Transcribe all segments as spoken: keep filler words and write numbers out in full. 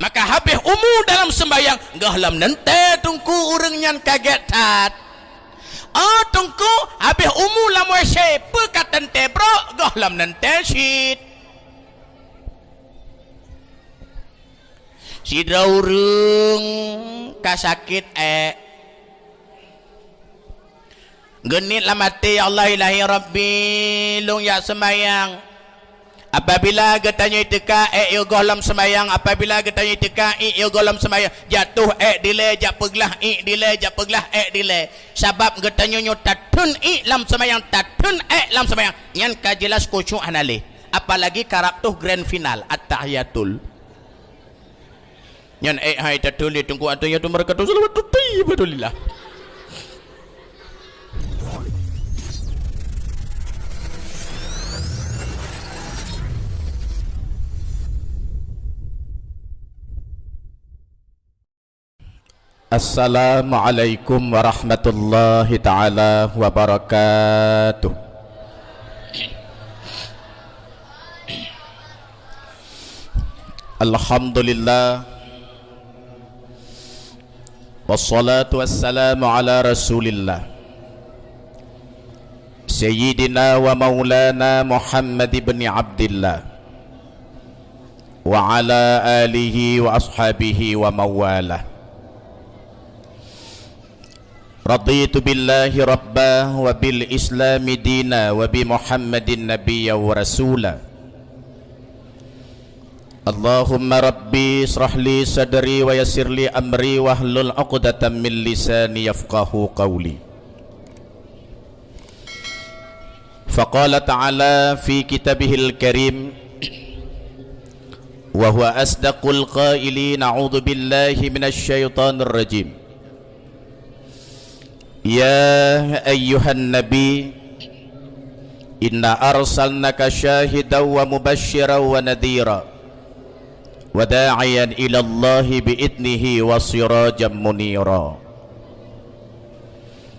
Maka habéh umu dalam seumbahyang, gohlom neuntée teungku ureuëng nyan kagét that. Oh teungku, habéh umu lam W C, peue ka teuntée brok, gohlom neuntée cit. Sidroe ureuëng ka sakét ék. Geuniet lam até, "Ya Allah, ilahi Rabbi, lôn jak seumayang." Apabila geutanyoe teuka ék yoh gohlom seumayang, apabila geutanyoe teuka ék yoh gohlom seumayang, jatoh ék dilée, jak peuglah ék dilée, jak peuglah ék dilée. Sabab geutanyoe nyoe tatheun ék lam seumayang, tatheun ék lam seumayang. Nyan ka jeulaih khusyuk hana lé. Apalagi karab toh grand final, at-tahiyatul. Nyan ék hai tatuléh teungku ateueh nyoe tu meureuka tu salawat tuti beutulillah. Assalamualaikum warahmatullahi taala wabarakatuh. Alhamdulillah. Wassalatu wassalamu ala Rasulillah. Sayyidina wa maulana Muhammad ibni Abdillah. Wa ala alihi wa ashabihi wa mawalah. Raditu billahi rabba wa bil islami dina wa bi Muhammadin nabiyya wa rasula. Allahumma rabbi israh li sadri wa yassir li amri wahlul 'uqdatam min lisani yafqahu qawli. Faqala ta'ala fi kitabihil karim, wa huwa asdaqul qailin, a'udzu billahi minasy syaithanir rajim. Ya ayyuhan nabi, inna arsalnaka syahidan wa mubasysyiran wa nadhira, wa da'iyan ilallahi bi idnihi wa sirajan munira.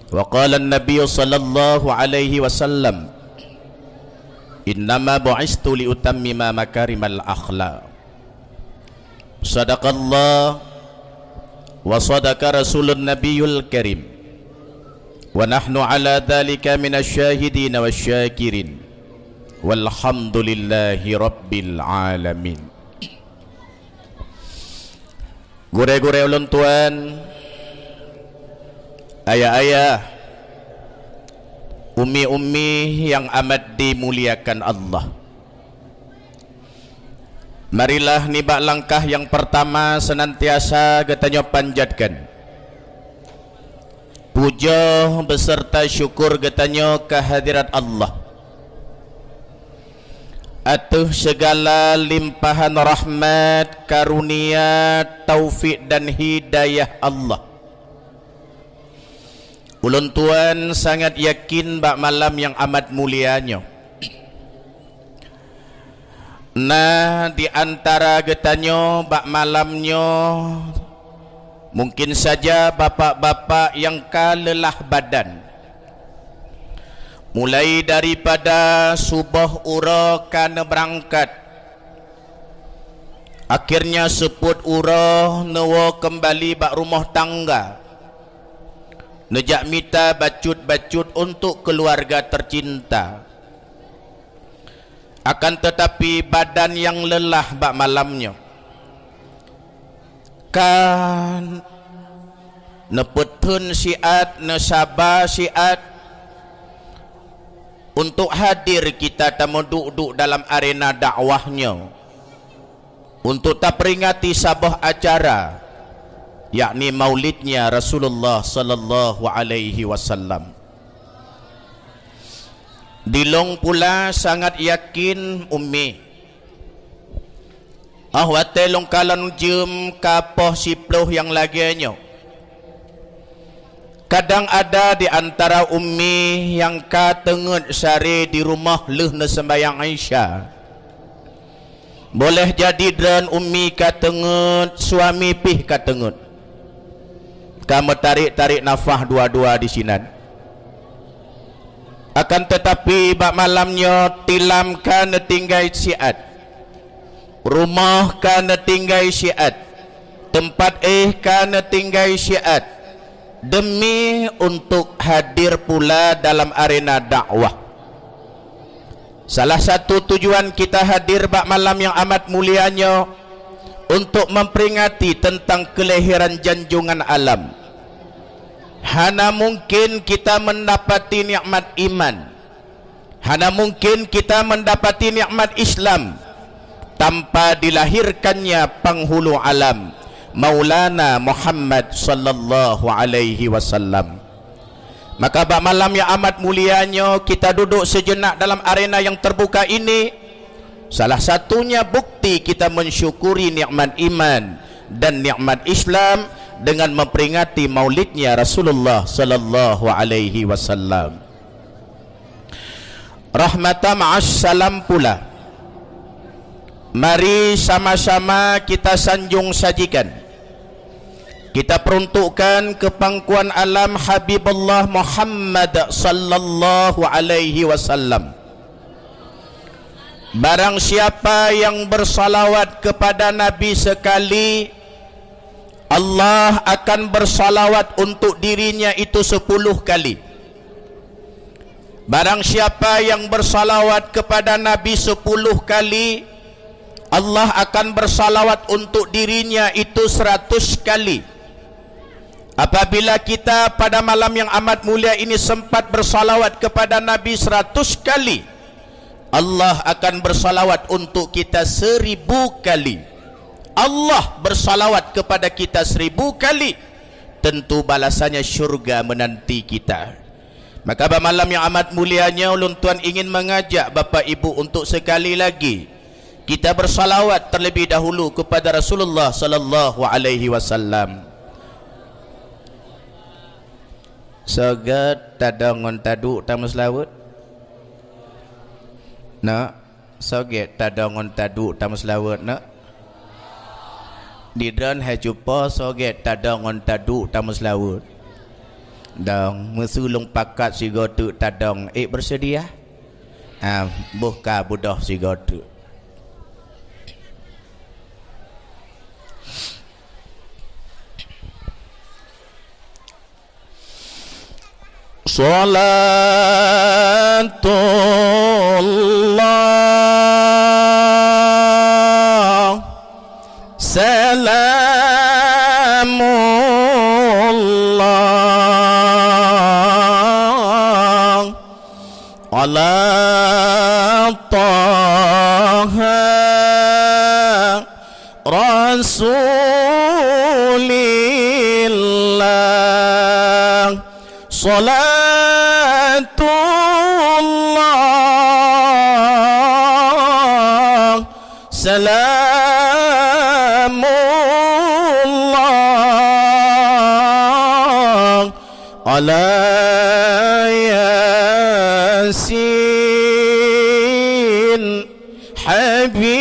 Wa qala an-nabiy sallallahu alaihi wasallam, "Innama bu'istu li utammima makarimal akhlaq." Sadaqallah wa sadaqa rasulun nabiyul karim. Wa nahnu ala dzalika minasy syahidin wasy syakirin. Walhamdulillahi rabbil alamin. Gurée-gurée ulôn tuan, ayah-ayah, ummi-ummi nyang amat dimuliakan Allah. Marilah nibak langkah nyang peurtama seunantiasa geutanyoe panjatkan pujoe beuseurta syukur geutanyoe keu hadirat Allah ateueh sigala limpahan rahmat, karunia, taufik dan hidayah Allah. Ulôn tuan sangat yakin bak malam nyang amat mulia nyoe. Na di antara geutanyoe bak malam nyoe, mungkin saja bapak-bapak nyang ka leulah badan. Mulai daripada suboh uroe ka neubeurangkat, akhirnya seupôt uroe neuwoe keumbali bak rumoh tangga, neujak mita bacut-bacut untuk keuluwarga teucinta. Akan teutapi, badan nyang leulah bak malam nyoe ka neupeutheun siat, neusaba siat untuk hadir kita tameuduek-duek dalam arena dakwah nyoe. Untuk taperingati saboh acara, yakni Maulidnya Rasulullah sallallahu alaihi wasallam. Dilông pula sangat yakin, Ummi, óh watée lôn kalon jeuem ka poh siplôh nyang lagée nyoe, kadang ada di antara Ummi nyang ka teungeut sare di rumoh lheueh neuseumbahyang Isya. Boleh jadi droen Ummi ka teungeut, suami pih ka teungeut. Ka meutarek-tarek nafah dua-dua disinan. Akan teutapi, bak malam nyoe tilam ka neutinggai siat, rumoh ka neutinggai siat, Teumpat éh ka neutinggai siat demi untuk hadir pula dalam arena dakwah. Salah satu tujuan kita hadir bak malam nyang amat mulia nyoe untuk memperingati tentang kelahiran janjungan alam. Hana mungkin kita mendapati nikmat iman, hana mungkin kita mendapati nikmat Islam tanpa dilahirkannya Penghulu Alam, Maulana Muhammad sallallahu alaihi wasallam. Maka bak malam nyang amat mulia nyoe, kita duduk sejenak dalam arena yang terbuka ini, salah satunya bukti kita mensyukuri nikmat iman dan nikmat Islam dengan memperingati maulidnya Rasulullah sallallahu alaihi wasallam. Rahmatan ma'as salam pula. Mari sama-sama kita sanjung sajikan, kita peruntukkan keu pangkuan alam Habibullah Muhammad sallallahu alaihi wasallam. Barang siapa yang bersalawat kepada Nabi sekali, Allah akan bersalawat untuk dirinya itu sepuluh kali. Barang siapa yang bersalawat kepada Nabi sepuluh kali, Allah akan bersalawat untuk dirinya itu seratus kali. Apabila kita pada malam yang amat mulia ini sempat bersalawat kepada Nabi seratus kali, Allah akan bersalawat untuk kita seribu kali. Allah bersalawat kepada kita seribu kali, tentu balasannya syurga menanti kita. Maka bak malam yang amat mulia nyoe, ulôn tuan ingin mengajak Bapak Ibu untuk sekali lagi kita bersalawat terlebih dahulu kepada Rasulullah sallallahu alaihi wasallam. Soe gét tadong ngon taduek tameuseulaweuet? Nak, soe gét tadong ngon taduek tameuseulaweuet, nak? Di droen hai cupo, soe gét tadong ngon taduek tameuseulaweuet? Dong, meuseu lôn pakat sigoe teuk tadong, ék beuseudia? Ah, boh ka beudôh sigoe teuk. Salatullah, salamullah, ala Taha Rasulillah. Salatullah, salamullah, ala Yasin Habibillah.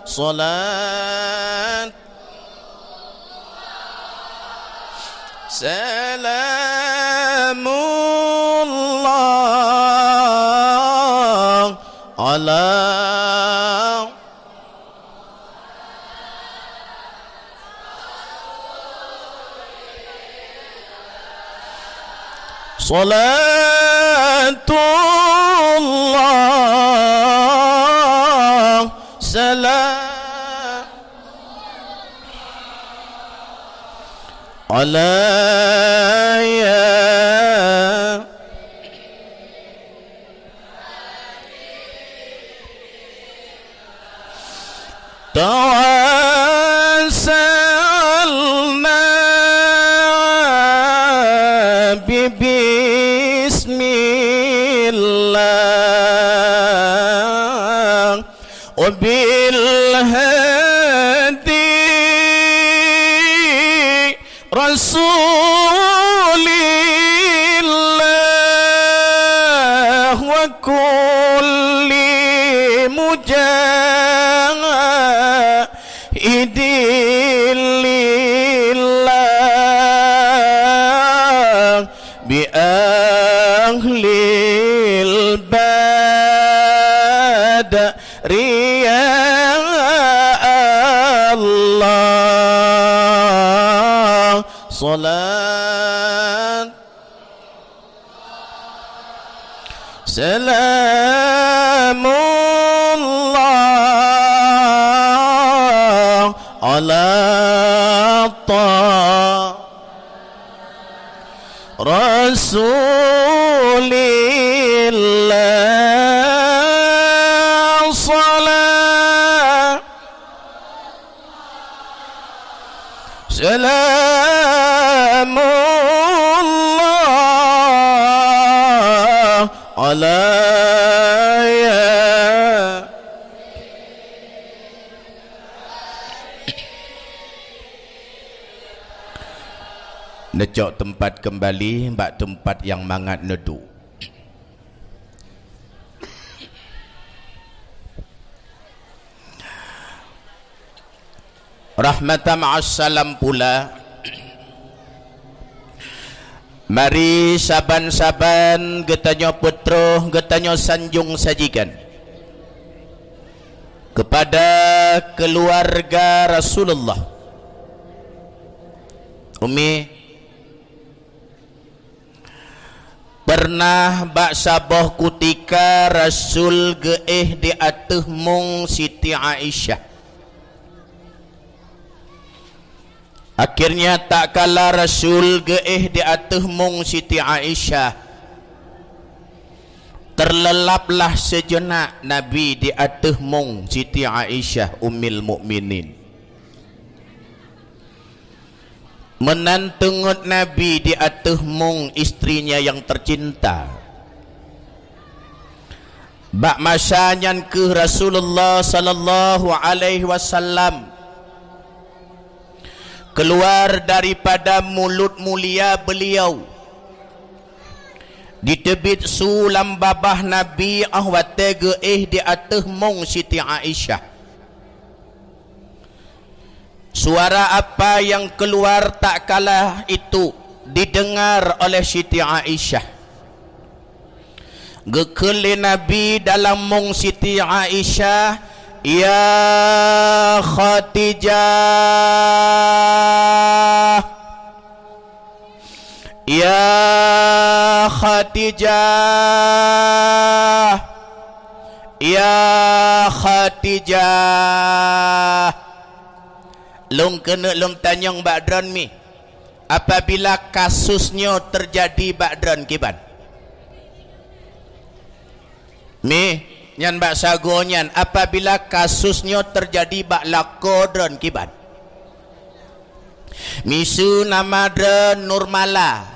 Salat, salamullah, ala Salatullah, salam ala ya Tawassalna bi bismillah wa bil hadi Rasulillah wa kulli mujahidin lillah bi ahlil bait. Dari ya Allah, salat salamullah ala ta Rasulillah, salat salamullah alaihi. Neucok teumpat keumbali bak teumpat nyang mangat neuduek. Rahmatan ma'as salam pula. Mari saban-saban geutanyoe peutroh, geutanyoe sanjong sajikan kepada keluarga Rasulullah. Umi, pernah bak saboh kutika Rasul geuéh di ateueh mong Siti Aisyah. Akhirnya, tak kala Rasul geuéh di ateueh mong Siti Aisyah, terlelaplah sejenak Nabi di ateueh mong Siti Aisyah Ummil Mukminin. Meunan teungeut Nabi di ateueh mong istrinya yang tercinta. Bak masa nyan kheueh Rasulullah sallallahu alaihi wasallam keluar daripada mulut mulia beliau. Jiteubiet su lam babah Nabi óh watée geuéh di ateueh mong Siti Aisyah. Suara apa yang keluar tak kala itu didengar oleh Siti Aisyah. Geukheun lé Nabi dalam mong Siti Aisyah, "Ya Khadijah, ya Khadijah, ya Khadijah." Lôn keuneuk lôn tanyong bak droen mi, apabila kasus nyoe teujadi bak droen kiban? Mi, nyan bak sagoe nyan, apabila kasus nyoe teujadi bak lakoe droen kiban? Miseue nama droen Nurmala.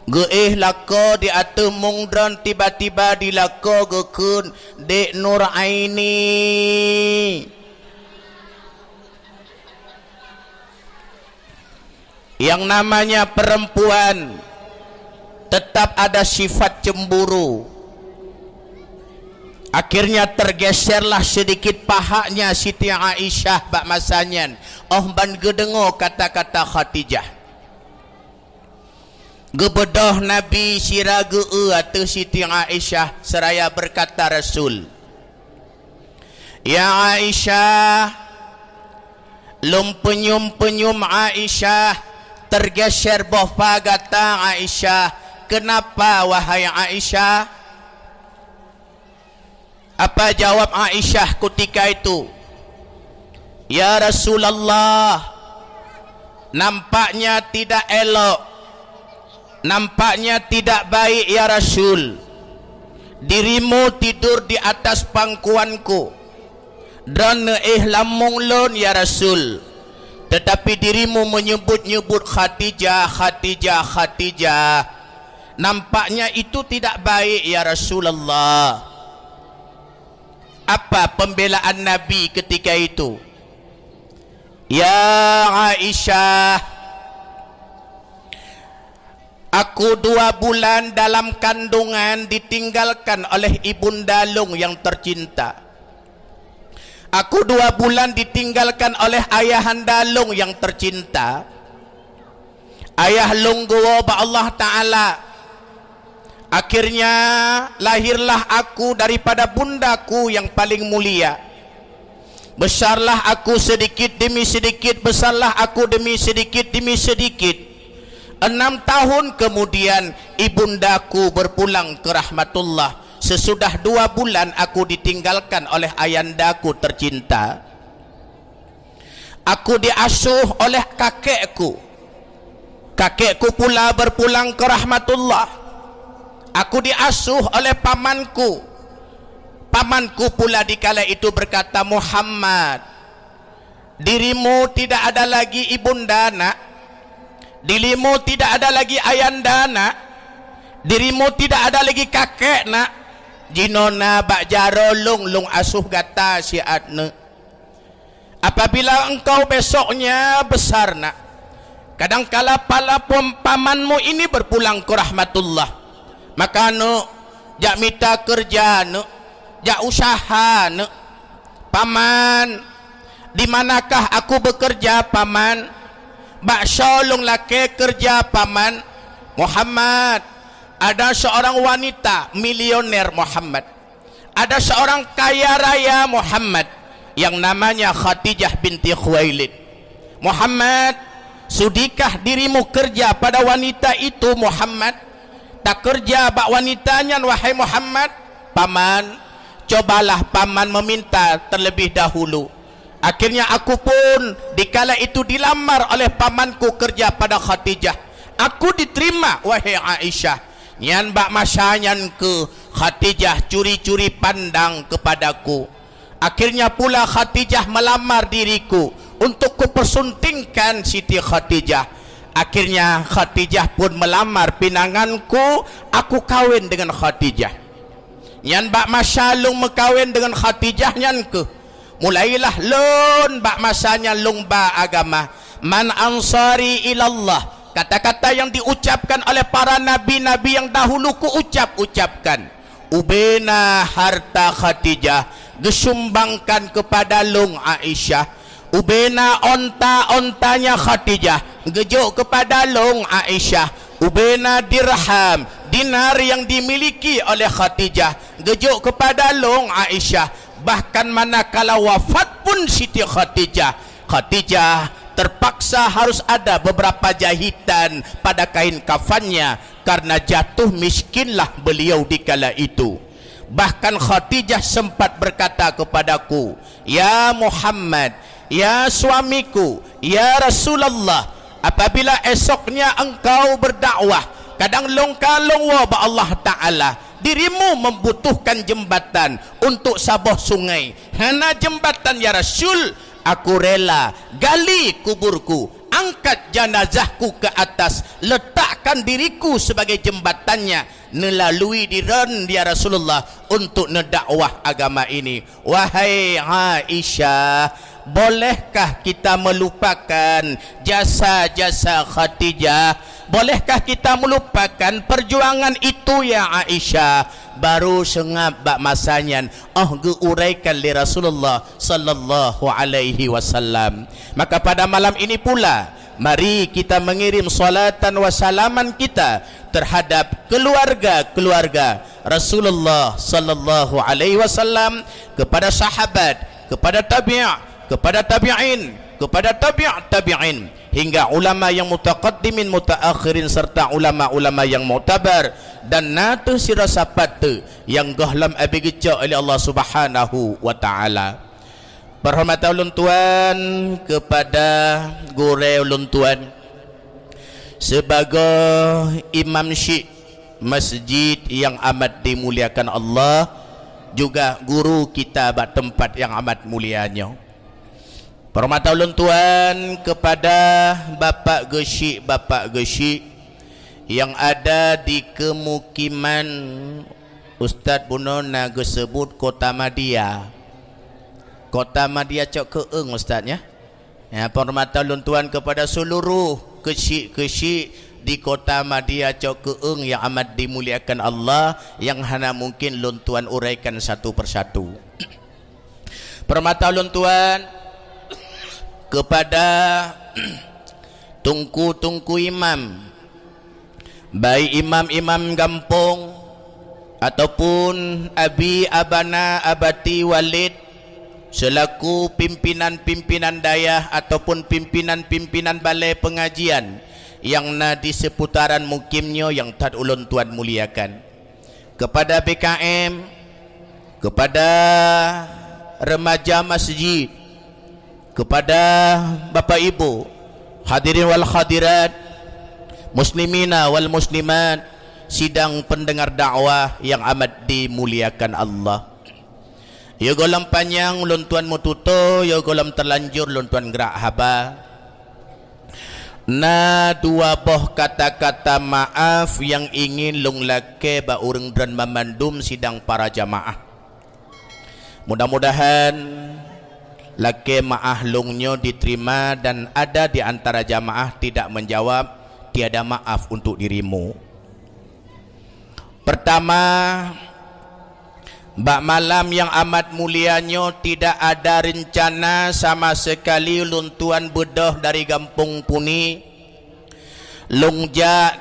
Geuéh lakoe di ateueh mong droen, tiba-tiba di lakoe geukheun, "Dek Nuraini." Yang namanya perempuan tetap ada sifat cemburu. Akhirnya tergeserlah sedikit pahanya Siti Aisyah bak masa nyan, óh ban geudeungoe kata-kata Khadijah. Geubeudôh Nabi sira geu-eu ateueh Siti Aisyah, seraya beukata Rasul, "Ya Aisyah, lôn peunyum-peunyum Aisyah, teugeser boh fa gata Aisyah. Keunapa, wahai Aisyah?" Apa jawab Aisyah kutika itu? "Ya Rasulullah, nampaknya tidak elok, nampaknya tidak baik, ya Rasul. Dirimu tidur di atas pangkuanku, droeneuh éh lam mong lôn, ya Rasul. Tetapi dirimu menyebut-nyebut Khadijah, Khadijah, Khadijah. Nampaknya itu tidak baik, ya Rasulullah." Apa pembelaan Nabi ketika itu? "Ya Aisyah, aku dua bulan dalam kandungan ditinggalkan oleh ibunda lôn yang tercinta. Aku dua bulan ditinggalkan oleh ayahanda lôn yang tercinta. Ayah lôn geuwoe bak Allah Ta'ala. Akhirnya, lahirlah aku daripada bundaku yang paling mulia. Besarlah aku sedikit demi sedikit, besarlah aku demi sedikit demi sedikit. Enam tahun kemudian, ibundaku berpulang ke rahmatullah. Sesudah dua bulan aku ditinggalkan oleh ayandaku tercinta. Aku diasuh oleh kakekku. Kakekku pula berpulang ke rahmatullah. Aku diasuh oleh pamanku. Pamanku pula di kala itu berkata, "Muhammad, dirimu tidak ada lagi ibunda, nak. Dirimu tidak ada lagi ayanda, nak. Dirimu tidak ada lagi kakek, nak. Jinoe na bak jaroe lôn, lôn asuh gata siat, nak." Apabila engkau besoknya besar, nak, kadangkala pala pom-, pamanmu ini berpulang ke rahmatullah, maka, "Neuk, jak mita keureuja, neuk, jak useuha, neuk." "Paman, di manakah aku bekerja, Paman?" "Bak soe lôn lakée keureuja, Paman." "Muhammad, ada seorang wanita milioner, Muhammad. Ada seorang kaya raya, Muhammad, yang namanya Khadijah binti Khuwailid. Muhammad, sudikah dirimu kerja pada wanita itu, Muhammad? Takerja bak wanita nyan, wahai Muhammad?" "Paman, cobalah Paman meminta terlebih dahulu." Akhirnya aku pun di kala itu dilamar oleh pamanku kerja pada Khadijah. Aku diterima, wahai Aisyah. Nyan bak masa nyan keuh Khadijah curi-curi pandang kepadaku. Akhirnya pula Khadijah melamar diriku untuk kupersuntingkan Siti Khadijah. Akhirnya Khadijah pun melamar pinanganku, aku kawin dengan Khadijah. Nyan bak masa lôn meukawen deungon Khadijah nyan keuh, mulailah lôn bak masa nyan lôn ba agama. "Man ansari ilallah?" Kata-kata yang diucapkan oleh para nabi-nabi yang dahulu kuucap-ucapkan. Ubena harta Khadijah geusumbangkan kepada lôn, Aisyah. Ubena onta-ontanya Khadijah geujok kepada lôn, Aisyah. Ubena dirham, dinar yang dimiliki oleh Khadijah geujok kepada lôn, Aisyah. Bahkan manakala wafat pun Siti Khadijah, Khadijah terpaksa harus ada beberapa jahitan pada kain kafannya karena jatuh miskinlah beliau di kala itu. Bahkan Khadijah sempat berkata kepadaku, "Ya Muhammad, ya suamiku, ya Rasulullah, apabila esoknya engkau berdakwah, kadang lôn ka lôn woe bak Allah Ta'ala, dirimu membutuhkan jembatan untuk saboh sungai. Hana jembatan, ya Rasul, aku rela gali kuburku, angkat jenazahku ke atas, letakkan diriku sebagai jembatannya, neulalui droen, ya Rasulullah, untuk neudakwah agama ini." Wahai Aisyah, bolehkah kita melupakan jasa-jasa Khadijah? Bolehkah kita melupakan perjuangan itu, ya Aisyah? Baru seungab bak masa nyan, oh, geuuraikan lé Rasulullah sallallahu alaihi wasallam. Maka pada malam ini pula, mari kita mengirim salatan wa salaman kita terhadap keluarga-keluarga Rasulullah sallallahu alaihi wasallam, kepada sahabat, kepada tabi', kepada tabi'in, kepada tabi' tabi'in, hingga ulama yang mutaqaddimin, mutaakhirin, serta ulama-ulama yang muktabar, dan na teuh sira sapat teuh nyang gohlom abée geucok lé Allah Subhanahu wa Ta'ala. Peuhormatan ulôn tuan kepada gurée ulôn tuan, sebagai imam syik masjid yang amat dimuliakan Allah, juga guru kita bak tempat yang amat mulia nyoe. Peuhormatan ulôn tuan kepada bapak geusyik-bapak geusyik yang ada di kemukiman, Ustaz bunoe na geuseubut Kota Madia. Kota Madia cok keueung, Ustaz, ya. Ya, peuhormatan ulôn tuan kepada seluruh keusyik-keusyik di Kota Madia cok keueung yang amat dimuliakan Allah, yang hana mungkin lôn tuan uraikan satu persatu. Peuhormatan ulôn tuan kepada teungku-teungku imam, baik imam-imam gampông, ataupun Abi Abana Abati Walid selaku pimpinan-pimpinan dayah ataupun pimpinan-pimpinan balai pengajian nyang na di seputaran mukim nyoe nyang that ulôn tuan muliakan. Kepada B K M, kepada remaja masjid, kepada Bapak Ibu, hadirin wal hadirat, muslimina wal muslimat, sidang pendengar dakwah yang amat dimuliakan Allah. Yo gohlom panyang lôn tuan meututoe, yo gohlom terlanjur lôn tuan gerak haba. Na dua boh kata-kata maaf nyang ingin lôn lakée bak ureuëng droen banmandum sidang para jamaah. Mudah-mudahan lakée maaf lôn nyoe diterima dan ada di antara jamaah tidak menjawab, tiada maaf untuk dirimu. Pertama, bak malam nyang amat mulia nyoe tidak ada rencana sama sekali lôn tuan beudôh dari gampông Puni. Lôn jak,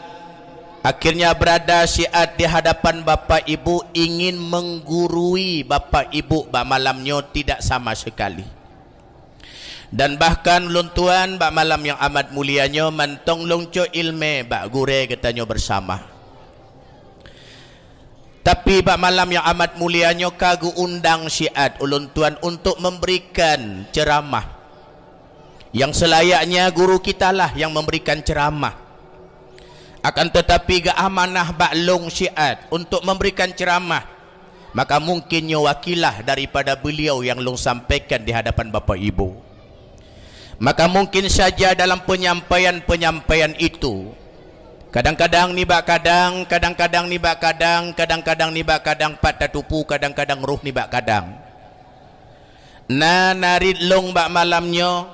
akhirnya berada siat di hadapan Bapak Ibu ingin menggurui Bapak Ibu bak malam nyoe tidak sama sekali. Dan bahkan lôn tuan bak malam nyang amat mulia nyoe mantong lôn cok iéleumé bak gurée geutanyoe bersama. Tapi bak malam nyang amat mulia nyoe ka geuundang siat ulôn tuan untuk memberikan ceramah. Yang selayaknya guru kitalah yang memberikan ceramah. Akan tetapi geuamanah bak lôn siat untuk memberikan ceramah. Maka mungkin nyoe wakilah daripada beliau nyang lôn sampaikan di hadapan Bapak Ibu. Maka mungkin saja dalam penyampaian-penyampaian itu, kadang-kadang nibak kadang, kadang-kadang nibak kadang, kadang-kadang nibak kadang pat tatupu, kadang-kadang roh nibak kadang. Na narit lôn bak malam nyoe,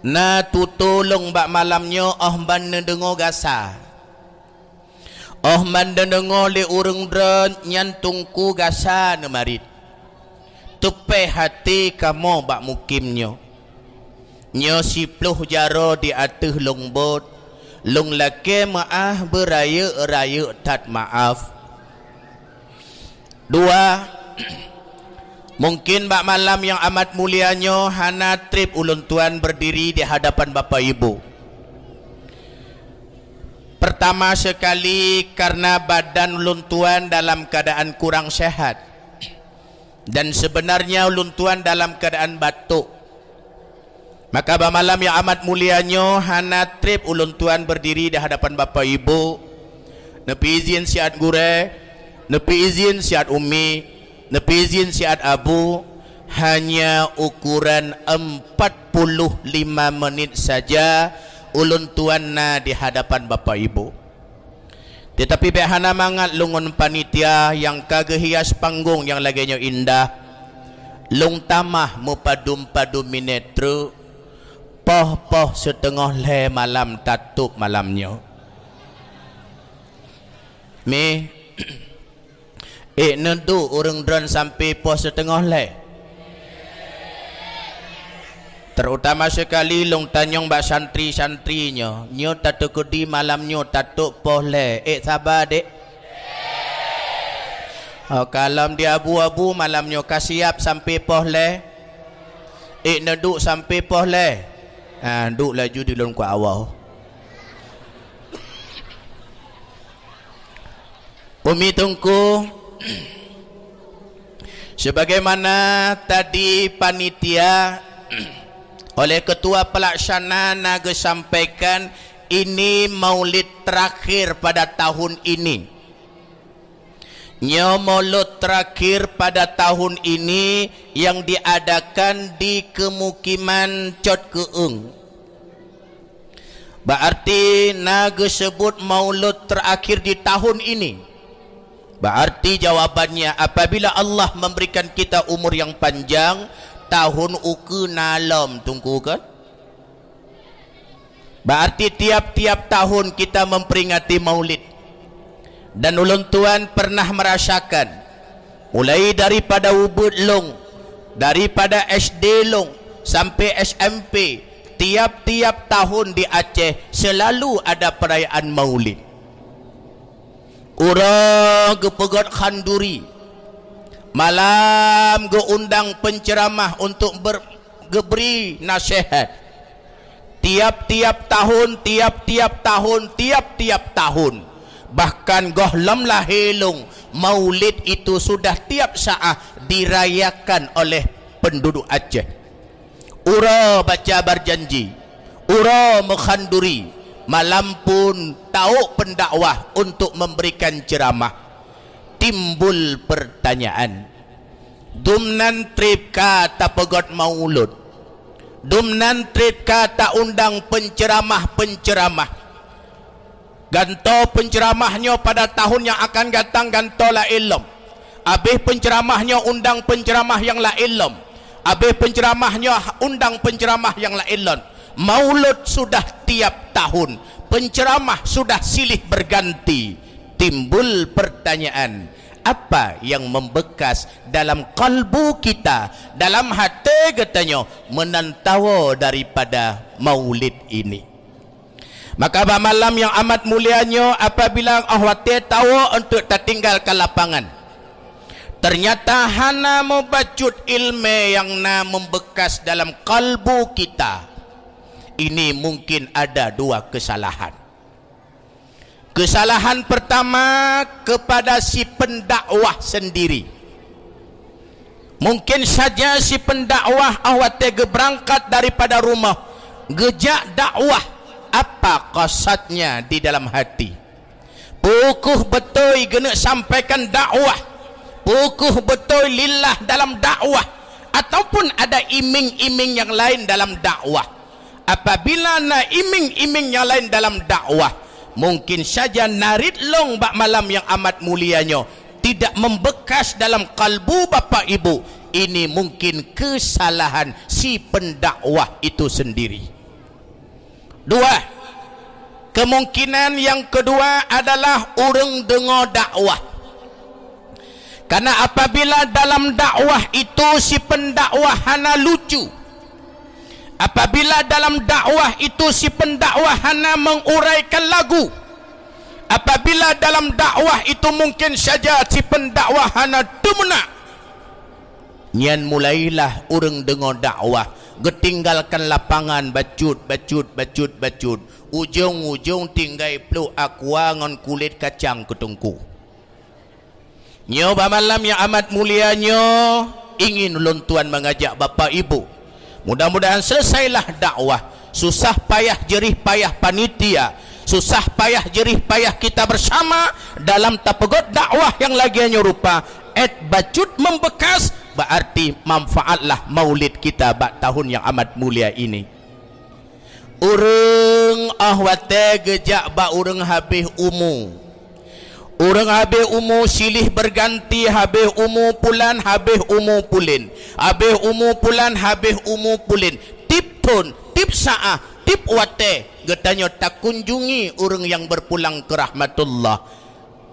na tutoe lôn bak malam nyoe óh ban neudeungoe gasa. Óh ban neudeungoe lé ureuëng droen nyan teungku gasa neumarit. Teupéh até kamoe bak mukim nyoe. Nyoe siploh jaroe di ateueh lôn bot, lôn lakée meuáh beurayeuk-rayeuk that maaf. Dua, mungkin bak malam nyang amat mulia nyoe hana treb ulôn tuan berdiri di hadapan Bapak Ibu. Pertama sekali karena badan ulôn tuan dalam keadaan kurang sehat. Dan sebenarnya ulôn tuan dalam keadaan batuk. Maka bak malam nyang amat mulia nyoe hana treb ulôn tuan berdiri di hadapan Bapak Ibu, neupeuizin siat gurée, neupeuizin siat umi, neupeuizin siat abu, hanya ukuran empat puluh lima menit saja ulôn tuan na di hadapan Bapak Ibu. Teutapi bék hana mangat lôn ngon panitia nyang ka geuhias panggong nyang lagée nyoe indah. Lôn tamah meupadum-padum minée treuk, poh-poh siteungoh lhée malam tatôb malam nyoe. Mé, ék neuduek ureuëng droen sampoe poh siteungoh lhée. Terutama sekali lôn tanyong bak santri-santri nyoe, nyoe tateukeudi malam nyoe tatôb poh lhée, ék saba dek? Oh, kalom di abu-abu malam nyoe ka siap sampoe poh lhée, ék neuduek sampoe poh lhée? Ah, duek laju di lôn kuat awai. Umi Teungku, sebagaimana tadi panitia oleh ketua pelaksana na geusampaikan, ini maulid terakhir pada tahun ini. Nyoe maulid terakhir pada tahun ini yang diadakan di kemukiman Cot Keueung. Bak arti na geuseubut maulud terakhir di tahun ini. Bak arti jawabannya, apabila Allah memberikan kita umur yang panjang, tahun ukeue na lom, Teungku, kan? Bak arti tiap-tiap tahun kita memperingati maulid. Dan ulôn tuan pernah merasakan, mulai daripada ubit lôn, daripada S D lôn sampai S M P, tiap-tiap tahun di Aceh selalu ada perayaan maulid. Uroe geupeugét khanduri, malam geuundang penceramah untuk ber-, geubri naseuhat. Tiap-tiap tahun, tiap-tiap tahun, tiap-tiap tahun. Bahkan gohlom lahé lôn, maulid itu sudah tiap saat dirayakan oleh penduduk Aceh. Uroe baca barjanji, uroe meukhanduri, malam pun taôk pendakwah untuk memberikan ceramah. Timbul pertanyaan, dumnan trép ka tapeugét maulud? Dumnan trép ka taundang penceramah-penceramah? Gantoe penceramah nyoe, pada tahun nyang akan datang gantoe laén lom. Abéh penceramah nyoe undang penceramah nyang laén lom. Abéh penceramah nyoe undang penceramah nyang laén lom. Maulud sudah tiap tahun, penceramah sudah silih berganti. Timbul pertanyaan, apa yang membekas dalam kalbu kita, dalam até geutanyoe meunan tawoe daripada maulid ini? Maka bak malam nyang amat mulia nyoe, apabila óh watée tawoe untuk tatinggalkan lapangan, ternyata hana mubacut ileumé nyang na membekas dalam kalbu kita, ini mungkin ada dua kesalahan. Kesalahan pertama, kepada si pendakwah sendiri. Mungkin saja si pendakwah óh watée geubeurangkat daripada rumoh, geujak dakwah, apa qasadnya di dalam hati? Peu kheueh beutôi geuneuk sampaikan dakwah? Peu kheueh beutôi lillah dalam dakwah? Ataupun ada iming-iming nyang laén dalam dakwah? Apabila na iming-iming nyang laén dalam dakwah, mungkin saja narit lôn bak malam nyang amat mulia nyoe tidak membekas dalam kalbu Bapak Ibu, ini mungkin kesalahan si pendakwah itu sendiri. Dua, kemungkinan yang kedua adalah ureuëng deungoe dakwah. Karena apabila dalam dakwah itu si pendakwah hana lucu, apabila dalam dakwah itu si pendakwah hana menguraikan lagu, apabila dalam dakwah itu mungkin saja si pendakwah hana teumeunak, nyan mulailah ureuëng deungoe dakwah geutinggalkan lapangan bacut, bacut, bacut, bacut. Ujong-ujong tinggai pluek aqua ngon kulét kacang keu teungku. Nyoe bak malam nyang amat mulia nyoe, ingin ulôn tuan mengajak Bapak Ibu, mudah-mudahan selesailah dakwah. Susah payah jerih payah panitia, susah payah jerih payah kita bersama dalam tapeugét dakwah nyang lagée nyoe rupa, ét bacut membekas, berarti manfaatlah maulid kita bak tahun nyang amat mulia ini. Ureuëng óh watée geujak bak ureuëng habéh umu. Ureuëng habéh umu silih berganti, habéh umu pulan, habéh umu pulen, habéh umu pulan, habéh umu pulen. Tiep thon, tiep saát, tiep watée geutanyoe takunjungi ureuëng nyang berpulang keu rahmatullah.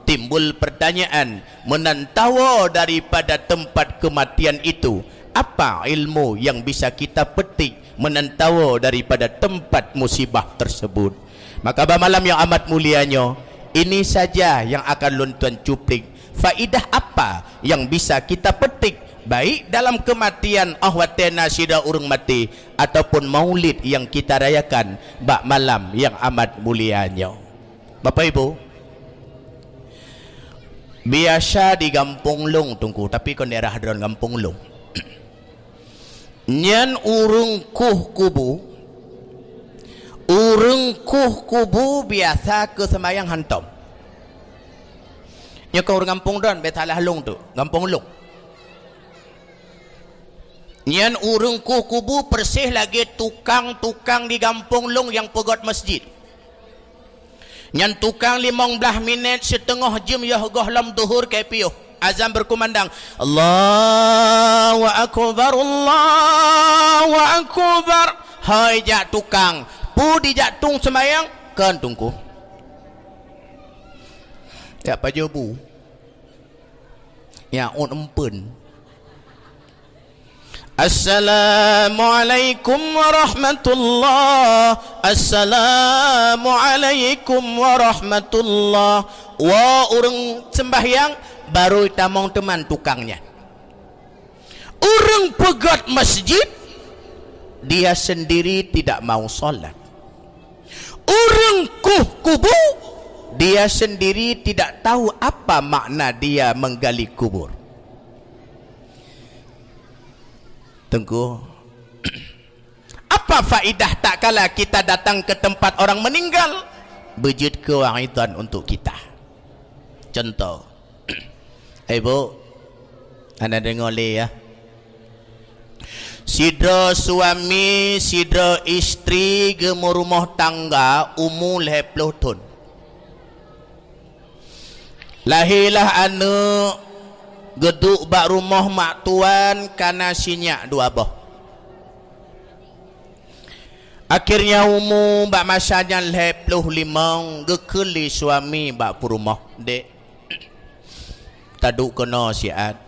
Timbul pertanyaan, meunan tawoe daripada teumpat keumatian itu, apa ilmu nyang bisa kita petik meunan tawoe daripada teumpat musibah tersebut? Maka bak malam nyang amat mulia nyoe, ini saja nyang akan lôn tuan cuplik. Faidah apa nyang bisa kita petik, baik dalam keumatian óh watée na sidroe ureuëng maté, ataupun maulid nyang kita rayakan bak malam nyang amat mulia nyoe? Bapak Ibu, biasa di gampông lôn, Teungku, tapi kon daerah droen, gampông lôn. Nyan ureuëng kueh kubu, ureuëng kueh kubu biasa keu seumayang hantom. Nyoe kon ureuëng gampông droen, bèk salah lôn tu, gampông lôn. Nyan ureuëng kueh kubu persis lagée tukang-tukang di gampông lôn nyang peugét masjid. Nyan tukang limong blaih minét siteungoh jeuem yoh gohlom duhur ka piôh. Azan berkumandang, "Allahu Akbar, Allahu Akbar." Hai jak tukang, peue dijak tueng seumayang? Kon Teungku. Jak pajoh bu. Nyan ôn empeuen. Assalamualaikum warahmatullah. Assalamualaikum warahmatullah. Woe ureuëng seumbahyang, barô tamong teuma tukang nyan. Ureuëng peugét masjid, dia sendiri tidak mau sholat. Ureuëng kueh kubu, dia sendiri tidak tahu apa makna dia menggali kubur. Teungku, apa faedah tak kala kita datang ke tempat orang meninggal? Beujeuet keu wa'idhan untuk kita. Contoh, hai bu, hana deungoe lé ya. Sidroe suami, sidroe istri geumeurumoh tangga umu lhée ploh thon. Lahé lah aneuëk, geuduek bak rumoh mak tuan kana sinyak dua boh. Akhirnya umu bak masa nyan lhée ploh limong, geukheun lé suami bak peurumoh, "Dek, taduek keunoe siat."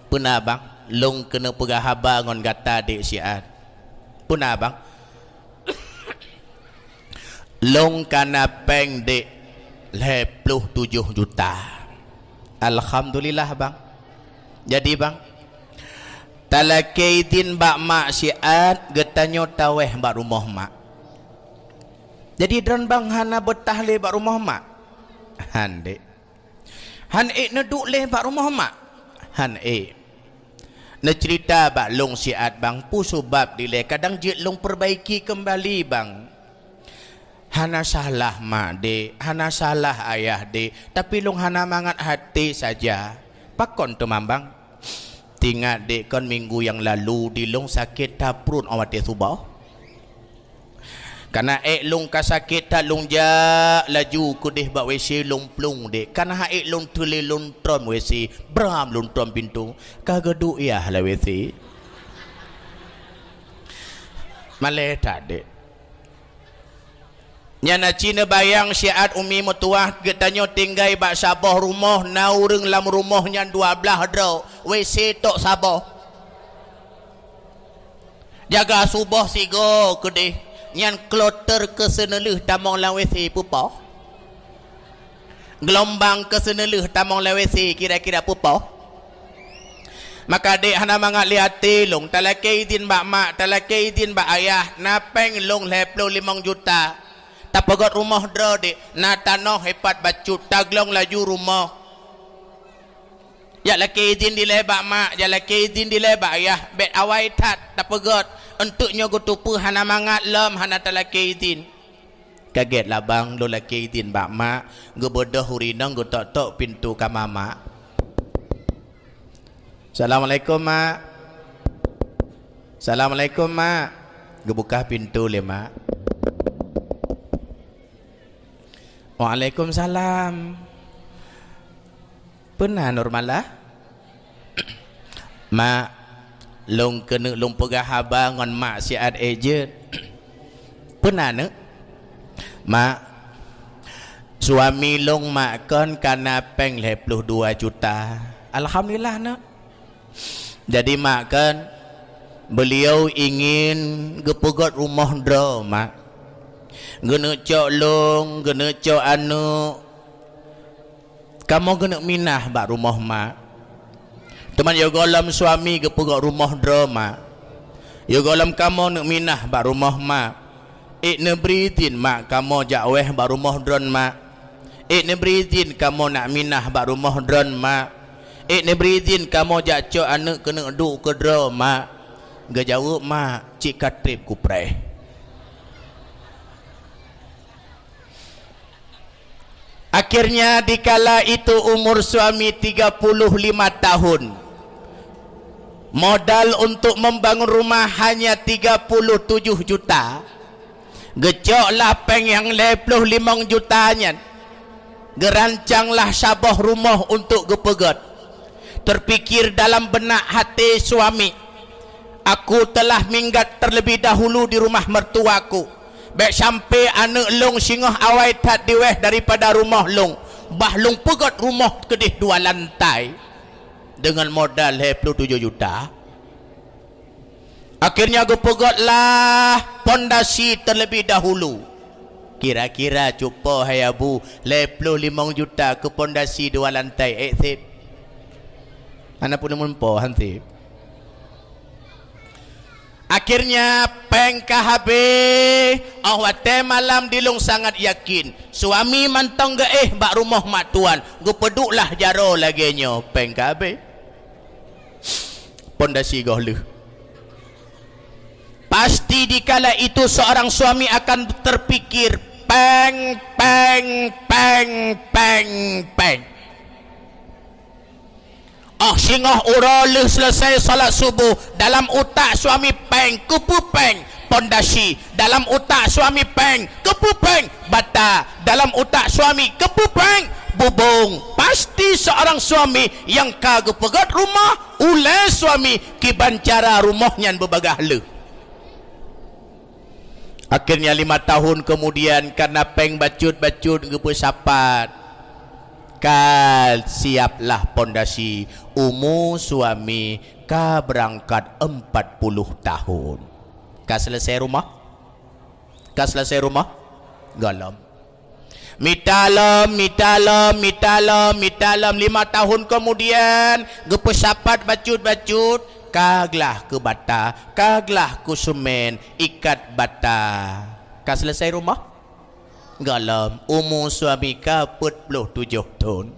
"Peue na bang?" "Lôn keuneuk peugah haba ngon gata dek siat." "Peue na bang?" "Lôn kana péng dek lhée ploh tujoh juta." "Alhamdulillah bang. Jadi bang, talakée idhin bak mak siat geutanyoe tawéh bak rumoh mak." "Jadi droen bang hana beutah lé bak rumoh mak?" "Han dek." "Han ék neuduek lé bak rumoh mak?" "Han ék. Neuceurita bak lôn siat bang, peue sabab dilée kadang jeuet lôn peubaiki keumbali bang." "Hana salah mak dek, hana salah ayah dek, tapi lôn hana mangat até saja." "Pakon teuma bang?" "Teuingat dek kon minggu nyang lalu di lôn sakét that pruet 'oh watée suboh?" "Kana ék lôn ka sakét that lôn jak laju keudeh bak W C lôn plueng dek, kana han ék lôn teulé lôn trom W C, bram lôn trom pintoe, ka geuduek yah lam W C." Malée that dek. Nyan aci neubayang siat umi meutuwah geutanyoe tinggai bak saboh rumoh na ureuëng lam rumoh nyan dua blaih droe, W C tok saboh. Jaga suboh sigoe keudeh, nyan kloter keuseuneulheueh tamong lam W C peupoh. Geulombang keuseuneulheueh tamong lam W C kira-kira peupoh. Maka dek hana mangat lé até lôn, talakée idhin bak mak, talakée idhin bak ayah, na péng lôn lhée ploh limong juta. Tapeugét rumoh droe dek, na tanoh hipat bacut, taglong laju rumoh. Jak lakée idhin dilée bak mak, jak lakée idhin dilée bak ayah, bék awai that tapeugét, eunteuk nyoe geuteupeue hana mangat lom hana talakée idhin. Ka gét labang lôn lakée idhin bak mak, geubeudôh urinong geutok-tok pintoe kama mak. "Assalamualaikum mak." "Assalamualaikum mak." Geubuka pintoe lé mak. "Waalaikumsalam." "Peue na Nurmalah?" "Mak, lôn keuneuk lôn peugah haba ngon mak siat ék jeuet." "Peue na neuk?" "Mak, suami lôn mak kon kana péng lhée ploh dua juta." "Alhamdulillah neuk." "Jadi mak kon, beuliau ingin geupeugét rumoh droe mak. Geuneuk cok lôn, geuneuk cok aneuëk, kamoe geuneuk minah bak rumoh mak. Teuma yoh gohlom suami geupeugét rumoh droe mak, yoh gohlom kamoe neuk minah bak rumoh mak. Ék neubri idhin mak kamoe jak wéh bak rumoh droen mak. Ék neubri idhin kamoe nak minah bak rumoh droen mak. Ék neubri idhin kamoe jak cok aneuëk keuneuk duek keudroe mak." Geujaweueb mak, "Cit ka treb kupreh." Akhirnya dikala itu umur suami tiga puluh lima tahun, modal untuk membangun rumah hanya tiga puluh tujuh juta. Geucoklah péng nyang lhée ploh limong juta nyan, geurancanglah saboh rumoh untuk geupeugét. Terpikir dalam benak hati suami, "Aku telah minggat terlebih dahulu di rumah mertuaku. Bék sampai aneuëk lôn singoh awai that diwéh daripada rumoh lôn, bah lôn peugét rumoh keudeh dua lantai deungon modal lhée ploh tujoh juta." Akhirnya geupeugétlah pondasi terlebih dahulu. Kira-kira cupo hai Abu, lhèe ploh limong juta keu pondasi dua lantai, ék sép? Hana peuneumeupo, han sép. Akhirnya, péng ka habéh. Óh watèe malam dilông sangat yakin, suami mantong geuéh bak rumoh mak tuan, geupeuduklah jaroe lagèe nyoe, péng ka habéh. Pondasi goh lheueh. Pasti di kala itu seorang suami akan terpikir, péng, péng, péng, péng, péng. Óh singoh uroe lheueh seuleusoe salat suboh, dalam utak suami péng, keupeue péng? Pondasi. Dalam utak suami péng, keupeue péng? Bata. Dalam utak suami keupeue péng? Bubông. Pasti seorang suami nyang ka geupeugöt rumoh, ulèe suami kiban cara rumoh nyan beubagaih lheueh. Akhirnya lima tahun kemudian, karena péng bacut-bacut geupeusapat, ka siaplah pondasi. Umu suami ka beurangkat empat puluh tahun. Ka seuleusoe rumoh? Ka seuleusoe rumoh? Gohlom. Mita lom, mita lom, mita lom, mita lom. Lima tahun kemudian, geupeusapat bacut-bacut, ka glah keu bata, ka glah keu seumén, ikat bata. Ka seuleusoe rumoh? Gohlom, umu suami ka peuet ploh tujoh thon.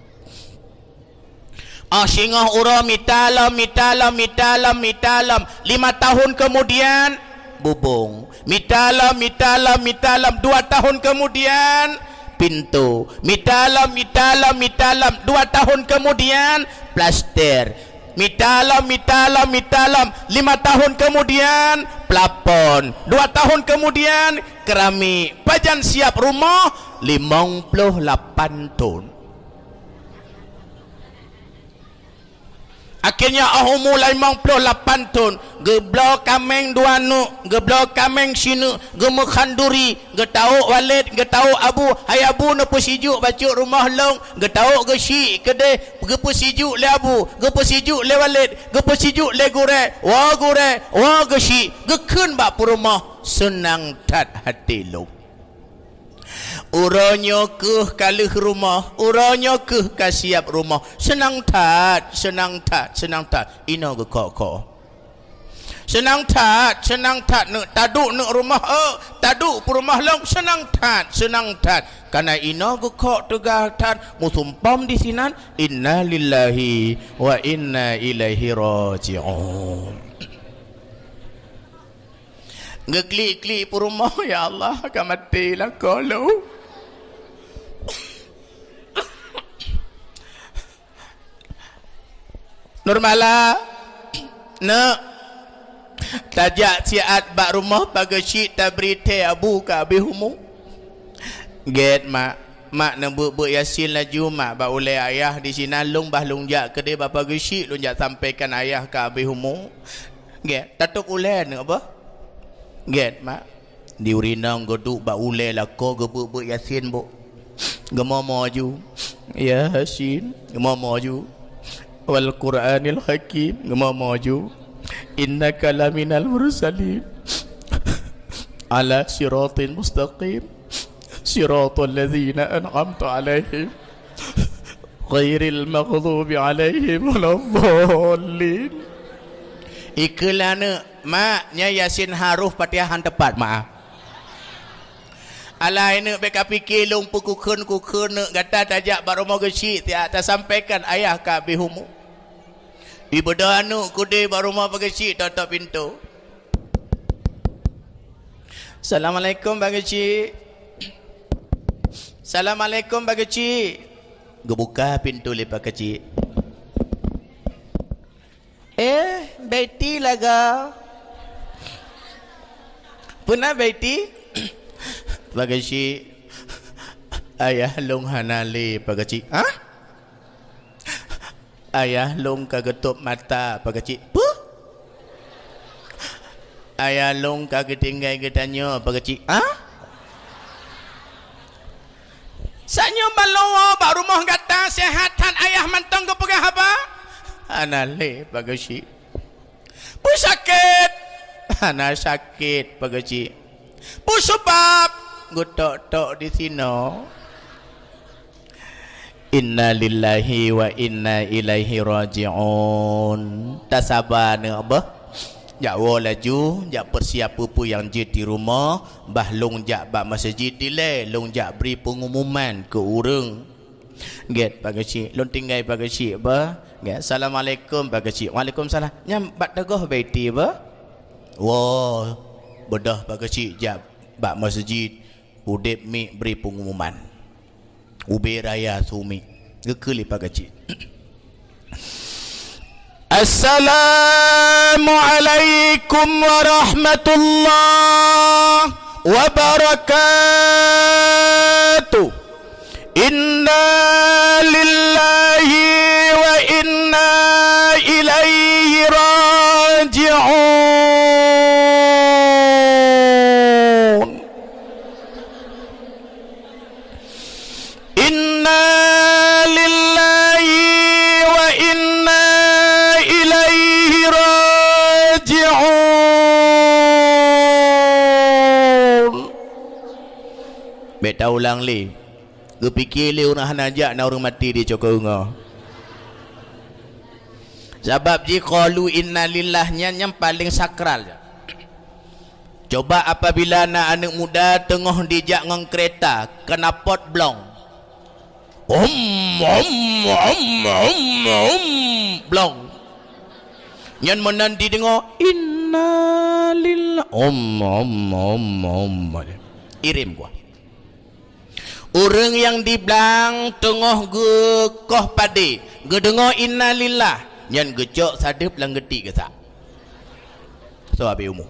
Óh singoh uroe mita lom, mita lom, mita lom, mita lom. Lima tahun kemudian, bubông. Mita lom, mita lom, mita lom. Dua tahun kemudian, pintu. Mita lom, mita lom, mita lom. Dua tahun kemudian, plaster. Mita lom, mita lom, mita lom. Lima tahun kemudian, plafon. Dua tahun kemudian, keramik. Pajan siap rumoh? Limong ploh lapan thon. Akhirnya óh umu limong ploh lapan thon, geubloe kaméng dua neuk, geubloe kaméng sineuk, geumeuchanduri, geutawök walét, geutawök abu, "Hai abu, neupeusijuek bacut rumoh lôn," geutawök geuchik keudéh, geupeusijuek lé abu, geupeusijuek lé walét, geupeusijuek lé gurèe, "Woe gurèe, woe geuchik," geukheun bak peurumoh, "Seunang that até lôn." Uroe nyoe keuh ka lheueh rumoh, uroe nyoe keuh ka siap rumoh. Seunang that, seunang that, seunang that. Inoe geukok-kok. Seunang that, seunang that neuk taduek neuk rumoh, eu, taduek peurumoh lôn, seunang that, seunang that. Kana inoe geukok teuga that, meusumpom disinan, "Innalillahi wa inna ilaihi raji'un." Geuklik-klik peurumoh, "Ya Allah, ka maté lakoe lôn." Nurmala, neuk, tajak siat bak rumoh Pak Geuchik tabri thèe abu ka abéh umu. Gèt, Mak. Mak neubeuet-beuet Yasin laju, Mak, bak ulèe ayah disinan, lôn bah lôn jak keudéh bak Pak Geuchik, lôn jak sampaikan ayah ka abéh umu. Gèt, tatôb ulèe neuk, Abah? Gèt, Mak. Di ureueng inong geuduek bak ulèe lakoe geubeuet-beuet Yasin, Bu. Geumoe-moe ju. Yasin, geumoe-moe ju. Wal Qur'anil Hakim, geumoe-moe ju. Innaka laminal mursalin. Ala siratin mustaqim. Siratal ladzina an'amta 'alaihim. Ghairil maghdubi 'alaihim waladdallin. Ikheun lé aneuk, "Mak, nyan Yasin harôh Fatihah han teupat, Mak." Alah, aneuk, bèk kapike lôn peukukheun-kukheun neuk, gata tajak bak rumoh geuchik, siat tasampaikan ayah ka abéh umu. Ibeudôh aneuk keudéh bak rumoh Pak Geuchik, tôk-tôk pintoe. "Assalamualaikum, Pak Geuchik." "Assalamualaikum, Pak Geuchik." Geubuka pintoe lé Pak Geuchik. "Eh, Betty lagoe." "Peue na, Betty?" "Pak Geuchik, ayah lôn hana lé, Pak Geuchik." "Hah?" "Ayah lôn ka geutôb mata, Pak Geuchik." "Peue?" "Ayah lôn ka geutinggai geutanyoe, Pak Geuchik." "Hah?" "Saat nyoe ban lôn woe bak rumoh gata, seuhat that ayah mantong geupeugah haba?" "Hana lé, Pak Geuchik." "Peue sakét?" "Hana sakét, Pak Geuchik." "Peue sabab?" Geutok-tok di sinoe. Innalillahi wa inna ilaihi raji'un. Tasaba neuk beuh. Jak woe laju, jak peusiap peue-peue nyang jeuet di rumoh, bah lôn jak bak meuseujid dilée, lôn jak bri peungumuman keu ureuëng. Gét, Pak Geuchik, lôn tinggai Pak Geuchik beuh. Gét, "Assalamualaikum, Pak Geuchik." "Waalaikumsalam." "Nyan bak teungoh beti beuh?" "Woe, beudôh Pak Geuchik jak bak meuseujid, udeb miet bri peungumuman. Ubé raya su miet." Geukheun lé Pak Geuchik. "Assalamualaikum warahmatullahi wabarakatuh. Inna lillahi wa inna ilaihi raji'un." "Inna lillahi wa inna ilaihi raji'un." Bék taulang lé. Geupike lé ureuëng hana jak na ureuëng maté di cokong ngon. Sabab jih qalu innalillah nyan nyang paleng sakral. Coba apabila na aneuëk muda teungoh jijak ngon keureta, knalpot blong. Om, om, om, om, om, blong. Nyan meunan jideungoe, "Innalillah." Om, om, om, om. Irém kuah. Ureuëng nyang di blang teungoh geukoh padé, geudeungoe innalillah, nyan geucok sadeueb lam geuti geusak. Soe habéh umu.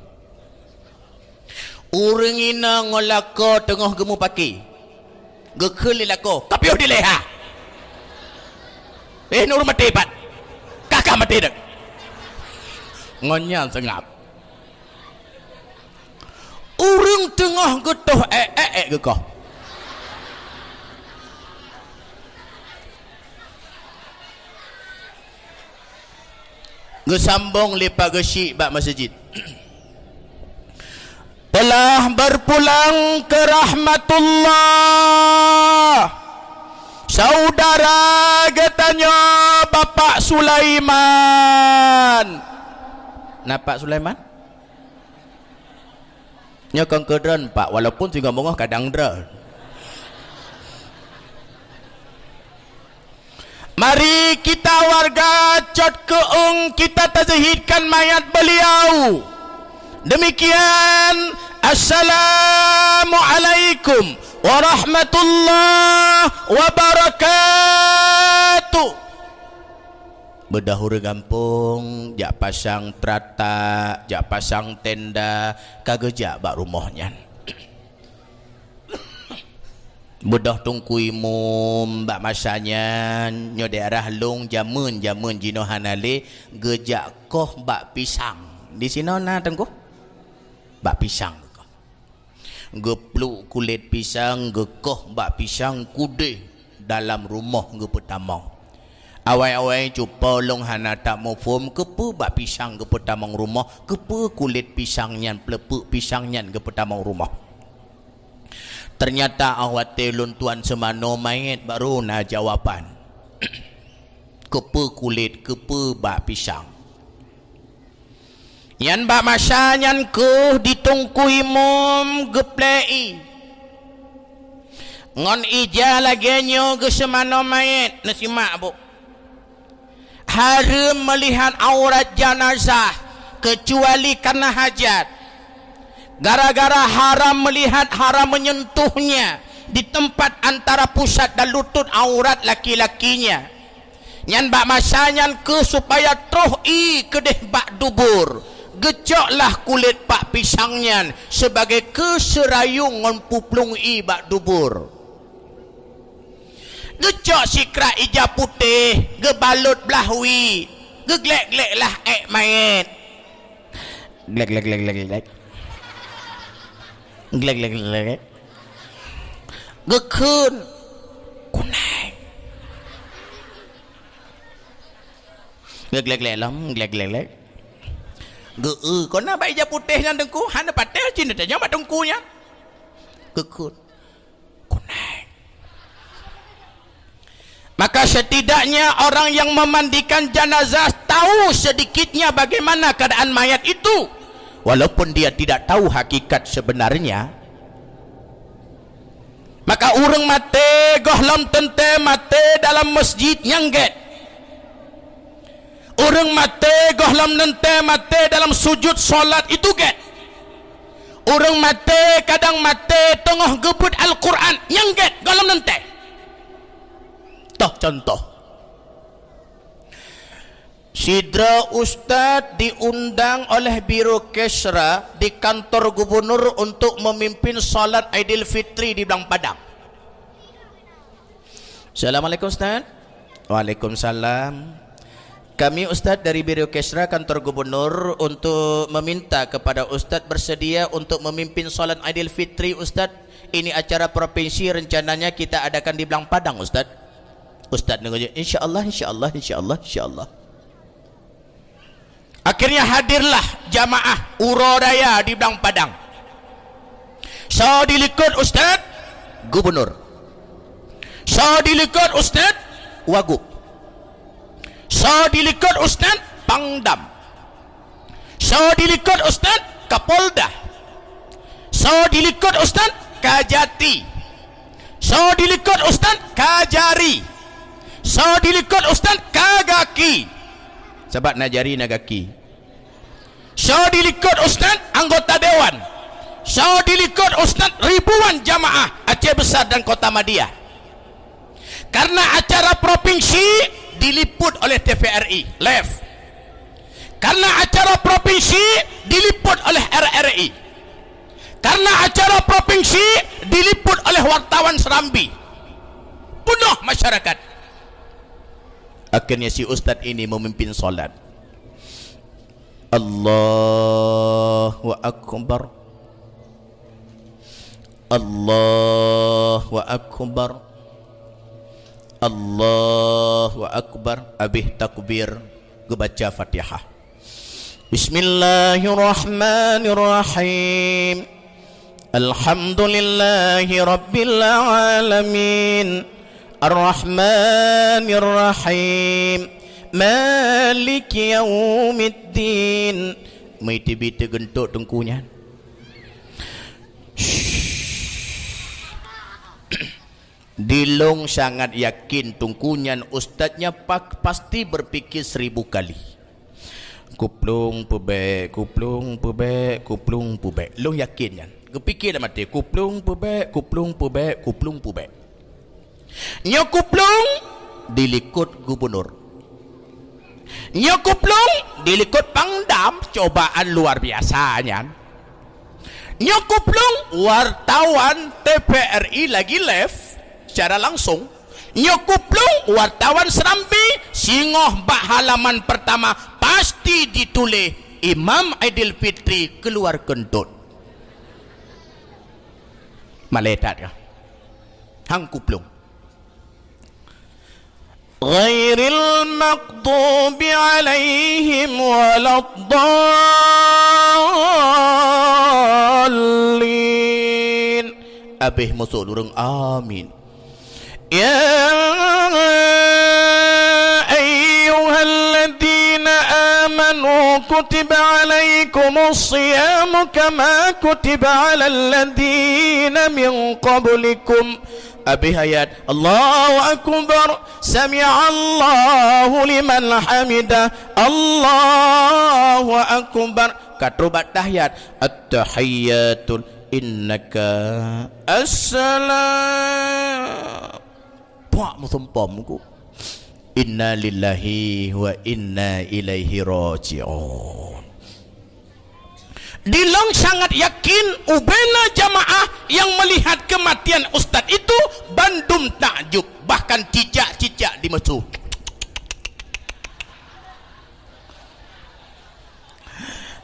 Ureuëng inong ngon lakoe teungoh geumeupaké, geukheun lé lakoe, "Ka piôh dilée ha! Eh, nureueng maté pat! Ka, ka maté dak!" Ngon nyan seungab. Ureuëng teungoh geutoh ék-ék geukoh. Geusambong lé Pak Geuchik bak meuseujid. Telah berpulang ke rahmatullah saudara geutanyoe Bapak Sulaiman. Na Pak Sulaiman? Nyoe kon keu droen, Pak, walaupun singoh beungoh kadang droen. Mari kita warga cot keueung kita tazhidkan mayat beliau. Demikian, assalamualaikum warahmatullahi wabarakatuh. Beudôh ureuëng gampông jak pasang teuratak, jak pasang tenda, ka geujak bak rumoh nyan. Beudôh Teungku Imum bak masa nyan, nyoe daerah lôn jameun-jameun jinoe hana lé, geujak koh bak pisang. Disinoe na Teungku? Bak pisang geukoh. Geupluk kulét pisang geukoh bak pisang kudeh dalam rumoh geupeutamong. Awai-awai cupo lôn hana tamuphom keupeue bak pisang geupeutamong rumoh, keupeue kulét pisang nyan, peuleupek pisang nyan geupeutamong rumoh. Teunyata óh watée lôn tuan seumanoe manyét baru na jawaban. Keupeue kulét, keupeue bak pisang. Nyan bak masa nyan kheueh di Teungku Imum geuplée ié. Ngon ija lagée nyoe geuseumanoe manyét, neusimak bu. Hareuem meulihat aurat janazah keucuali kareuna hajat. Gara-gara haram meulihat, haram meunyentuhnya di teumpat antara pusat dan lutut aurat laki-lakinya. Nyan bak masa nyan kheueh supaya troh ié keudeh bak dubur, geucoklah kulét bak pisang nyan sibagai keu seurayong ngon puplueng ié bak dubur. Geucok sikrak ija putéh, geubalot blah wie, geuglek-gleklah ék manyét. Glek, glek, glek, glek, glek. Glek, glek, glek, glek. Geukheun. Kunai. Glek, glek, glek lom, glek, glek, glek. Geu-, eu, kona bak ija putéh nyan Teungku, hana patéh cit neutanyong bak Teungku nyan. Eukon. Kunai. Maka setidaknya orang yang memandikan jenazah tahu sedikitnya bagaimana keadaan mayat itu, walaupun dia tidak tahu hakikat sebenarnya. Maka ureuëng maté gohlom teuntée maté dalam masjid nyang gét. Ureuëng maté gohlom teuntée maté dalam sujud salat itu gét. Ureuëng maté kadang maté teungoh geubeuet Al-Quran nyang gét gohlom teuntée. Toh contoh. Sidroe ustaz diundang oleh Biro Kesra di kantor gubernur untuk memimpin salat Aidilfitri di Blang Padang. Assalamualaikum, Ustaz. Waalaikumsalam. Kami, Ustaz, dari Biro Kesra Kantor Gubernur untuk meminta kepada Ustaz bersedia untuk memimpin salat Aidilfitri, Ustaz. Ini acara provinsi, rencananya kita adakan di Blang Padang, Ustaz. Ustaz nunggu je, "Insya Allah, insya Allah, insya Allah, insya Allah." Akhirnya hadirlah jamaah uroe raya di Blang Padang. Soe dilikot ustaz? Gubernur. Soe dilikot ustaz? Wagub. Soe dilikot ustaz? Pangdam. Soe dilikot ustaz? Kapolda. Soe dilikot ustaz? Kajati. Soe dilikot ustaz? Kajari. Soe dilikot ustaz? Kagaki. Sabab na jari na gaki. Soe dilikot ustaz? Anggota dewan. Soe dilikot ustaz? Ribuan jamaah Aceh Besar dan Kota Madya. Karena acara provinsi diliput oleh T V R I live. Karena acara provinsi diliput oleh R R I. Karena acara provinsi diliput oleh wartawan Serambi. Penuh masyarakat. Akhirnya si ustaz ini memimpin salat. Allahu Akbar. Allahu Akbar. Allahu Akbar. Abéh takbir, geubaca Fatihah. Bismillahirrahmanirrahim. Alhamdulillahi rabbil alamin. Arrahmanirrahim. Maliki yaumiddin. Meuteubiet teugeuntok teungku nyan. Dilong sangat yakin teungku nyan ustaz nyan pa-, pasti berpikir seribu kali. Kuplong peubek, kuplong peubek, kuplong peubek. Long yakin nyan. Geupikir lam até, kuplong peubek, kuplong peubek, kuplong peubek. Nyoe kuplong dilikot gubernur. Nyoe kuplong dilikot pangdam, cobaan luar biasa nyan. Nyoe kuplong wartawan T V R I lagi live secara langsung. Nyoe kuplong wartawan Serambi singoh bak halaman pertama pasti dituléh Imam Aidilfitri keluar keuntôt. Malaikat kah? Hang kuplong. Ghairil maghdubi alaihim waladdallin. Abéh masuk ureuëng amin. Ya ayyuhalladzina amanu kutiba alaikumus siyamu kama kutiba alal ladzina min qablikum. Abéh ayat, Allahu Akbar, sami'allahu liman hamidah, Allahu Akbar. Ka troh bak tahiyat, at-tahiyyatul innaka assalam. Pak meusumpom ku. Inna lillahi wa inna ilaihi raji'un. Dilong sangat yakin ubena jamaah yang melihat kematian ustaz itu bandum takjub, bahkan cicak-cicak di mesu.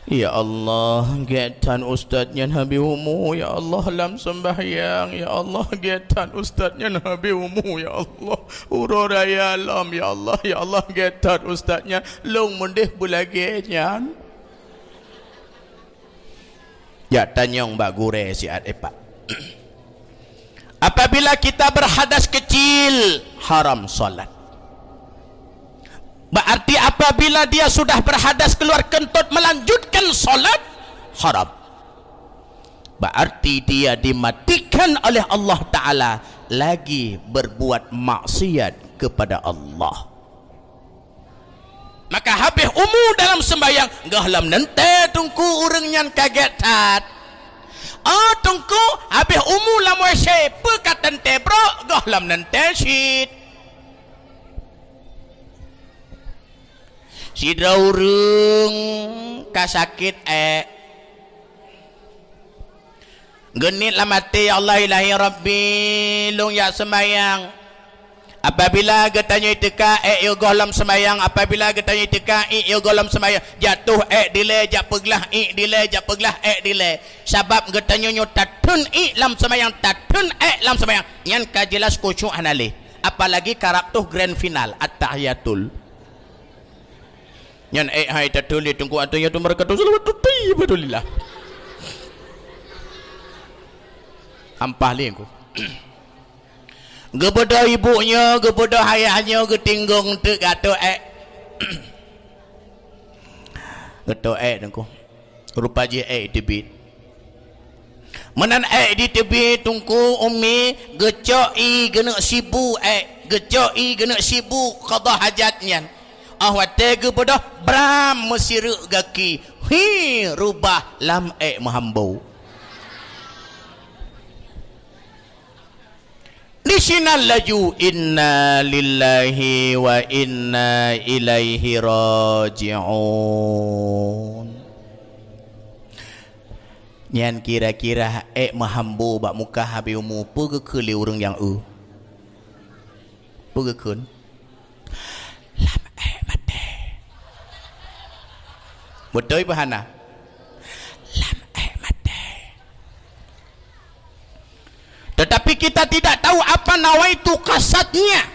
Ya Allah, gét that ustaz nyan habéh umu, ya Allah, lam sembahyang, ya Allah, gét that ustaz nyan habéh umu, ya Allah, uroe raya lom, ya Allah, ya Allah, gét that ustaz nyan, lôn meudeh beulagée nyan. Jak tanyong bak gurée siat ipat. Apabila kita berhadas kecil, haram salat. Berarti apabila dia sudah berhadas keluar kentut melanjutkan salat, haram. Berarti dia dimatikan oleh Allah Ta'ala lagi berbuat maksiat kepada Allah. Maka habéh umu dalam sembahyang, gohlom neuntée teungku ureuëng nyan kaget that. Oh teungku, habéh umu lam W C, peue ka teuntée brok, gohlom neuntée cit. Sidroe ureuëng ka sakét ék. Geuniet lam até, "Ya Allah, ilahi Rabbi, lôn jak seumayang." Apabila geutanyoe teuka ék yoh gohlom seumayang, apabila geutanyoe teuka ék yoh gohlom seumayang, jatoh ék dilée, jak peuglah ék dilée, jak peuglah ék dilée. Sabab geutanyoe nyoe tatheun ék lam seumayang, tatheun ék lam seumayang. Nyan ka jeulaih khusyuk hana lé. Apalagi karab toh grand final, at-tahiyatul. Nyan ék hai tatheun lé teungku ateueh nyoe tu mereka tu selawat tuti betul lah. Ampah lé ku. Geubeudôh ibu nyoe, geubeudôh ayah nyoe, geutinggong teuk ateueh ék. Geutoh ék teungku. Rupa jih ék teubiet. Meunan ék jiteubiet teungku umi, geucok ié geuneuk sibu ék, geucok ié geuneuk sibu qadha hajat nyan. Óh watée geubeudôh bram meusireuk gaki, hi rubah lam ék meuhambo. Di sinan laju, "Inna lillahi wa inna ilaihi raji'un." Nyan kira-kira ék meuhambo bak muka habéh umu, peue geukheun lé ureuëng nyang eu? Peue geukheun? Lam ék maté. Beutôi peu hana? Lam ék maté. Tetapi kita tidak tahu apa nawaitu qasadnya.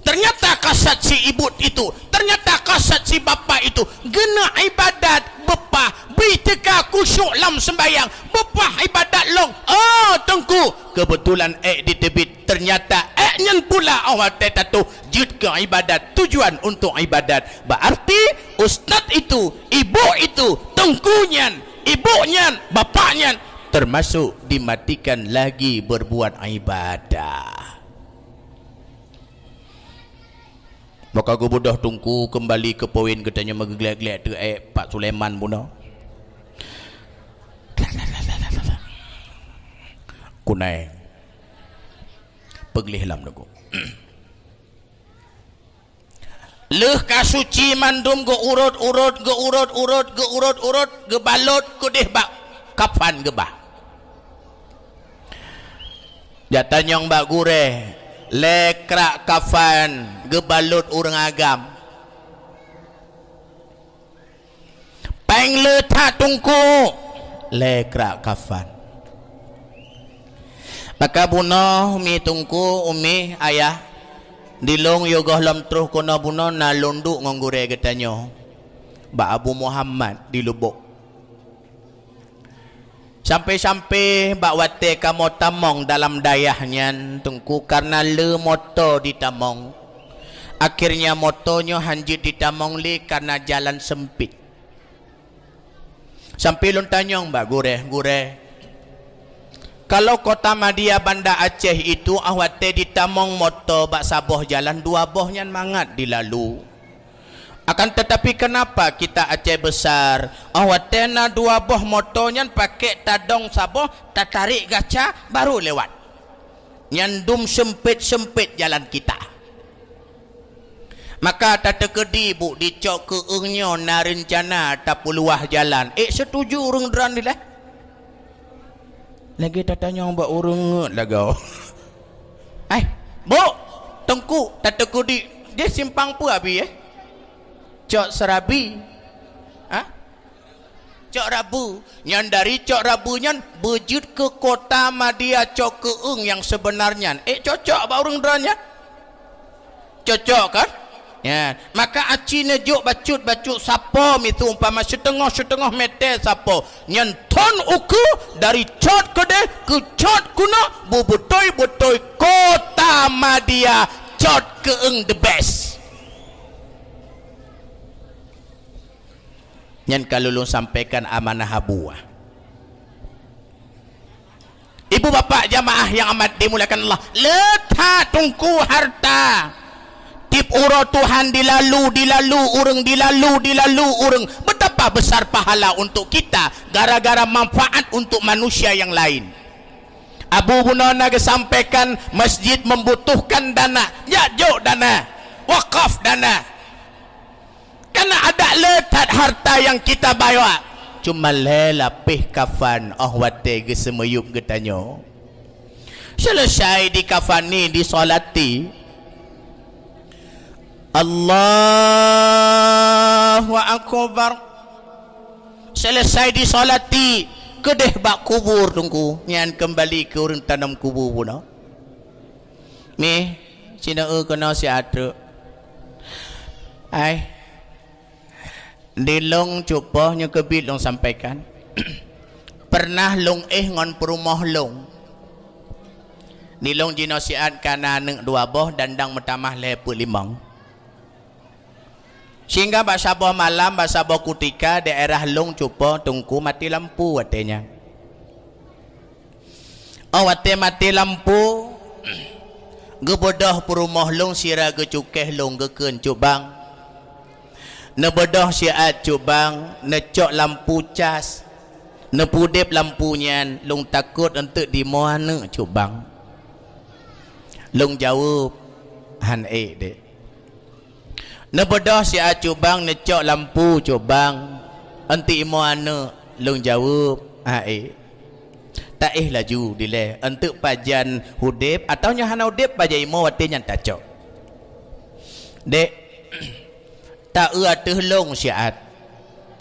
Ternyata kasad si ibu itu, ternyata kasad si bapak itu, geuneuk ibadat beupah, bri teuka khusyuk lam sembahyang, beupah ibadat lom. Oh, teungku, kebetulan ék jiteubiet. Ternyata ék nyan pula óh watée tatoh jeuet keu ibadat, tujuan untuk ibadat. Berarti ustaz itu, ibu itu, teungku nyan, ibu nyan, bapak nyan termasuk dimatikan lagi berbuat ibadah. Maka geubeudôh teungku keumbali keu poin geutanyoe meugeuglek-glek teuh ék Pak Sulaiman bunoe. Kunai. Peugleh lam lagu. Lheueh ka suci mandum geuurot-urot, geuurot-urot, geuurot-urot, geubalot keudeh bak kafan geubah. Jak tanyong bak gurée, lhée krak kafan geubalot ureuëng agam. Péng le that teungku, lhée krak kafan. Maka bunoe mi teungku, umi, ayah, dilong yoh gohlom troh keunoe bunoe na lôn duek ngon gurée geutanyoe bak Abu Muhammad di Lubok. Sampai-sampai bak watée kamoe tamong dalam dayah nyan teungku, karna le moto ditamong, akhirnya moto nyoe hanjeuet ditamong lé karna jalan sempit. Sampai lôn tanyong bak gurée, "Gurée, kalau kota Madia Banda Aceh itu óh watée ditamong moto bak saboh jalan, dua boh nyan mangat dilalu. Akan tetapi kenapa kita Aceh Besar, óh watée na dua boh moto nyan pakék tadong saboh, tatarék gaca baru lewat? Nyan dum sempit-sempit jalan kita." Maka tateukeudi bu dicok keu eng nyoe na reuncana tapeuluwah jalan. Ék seutuju ureuëng droe dilée? Lagée tatanyong bak ureuëng ngeut lagoe. Hai, bu, teungku, tateukeudi, jih simpang peue abi, eh? Cok Seurabi. Ha? Cok Rabu. Nyan dari Cok Rabu nyan beujeuet keu kota Madia Cok Keueung nyang seubeuna nyan. Ék cocok bak ureuëng droe nyan? Cocok kan? Ya, maka aci neujok bacut-bacut sapo miseue umpama siteungoh-siteungoh mete sapo. Nyan thon ukeue dari cot keudeh keu cot keunoe beubeutôi-beutôi Kota Madya cot keueung the best. Nyan ka lôn sampaikan amanah Abu. Ibu bapak jamaah yang amat dimuliakan Allah, le that teungku harta. Tiep uroe Tuhan dilalu, dilalu ureuëng, dilalu, dilalu ureuëng. Betapa besar pahala untuk kita gara-gara manfaat untuk manusia yang lain. Abu bunoe na geusampaikan masjid membutuhkan dana, jak jok dana, wakaf dana. Kana adak le that harta nyang kita bawa. Cuma lhée lapéh kafan óh watée geuseumiyueb geutanyoe. Selesai dikafani, disolati. Allahu Akbar. Selesai disolati, keudeh bak kubur teungku. Nyan keumbali keu ureuëng tanom kubu bunoe. Mih, sinoe keunoe siat treuk. Ai. Di lôn cupo nyoe keubiet lôn sampaikan. Pernah lôn éh ngon peurumoh lôn. Di lôn jinoe siat kana aneuëk dua boh dan dang meutamah lhée peuet limong. Sehingga bak saboh malam, bak saboh kutika daerah lôn cupo teungku mati lampu watée nyan. Óh watée mati lampu, geubeudôh peurumoh lôn sira geucukéh lôn geukheun cubang. Neubeudôh siat cubang, neucok lampu cas, neupeudeb lampu nyan, lôn takot eunteuk dimoe aneuëk cubang. Lôn jaweueb, han ék dek. Neubeudôh siat cubang neucok lampu cubang, eunteuk imoe aneuëk lôn jaweueb, ha ék. Taéh laju dilée, eunteuk pajan udeb atawa nyoe hana udeb pajan imoe watée nyan tacok. Dek, taeu ateueh lôn siat.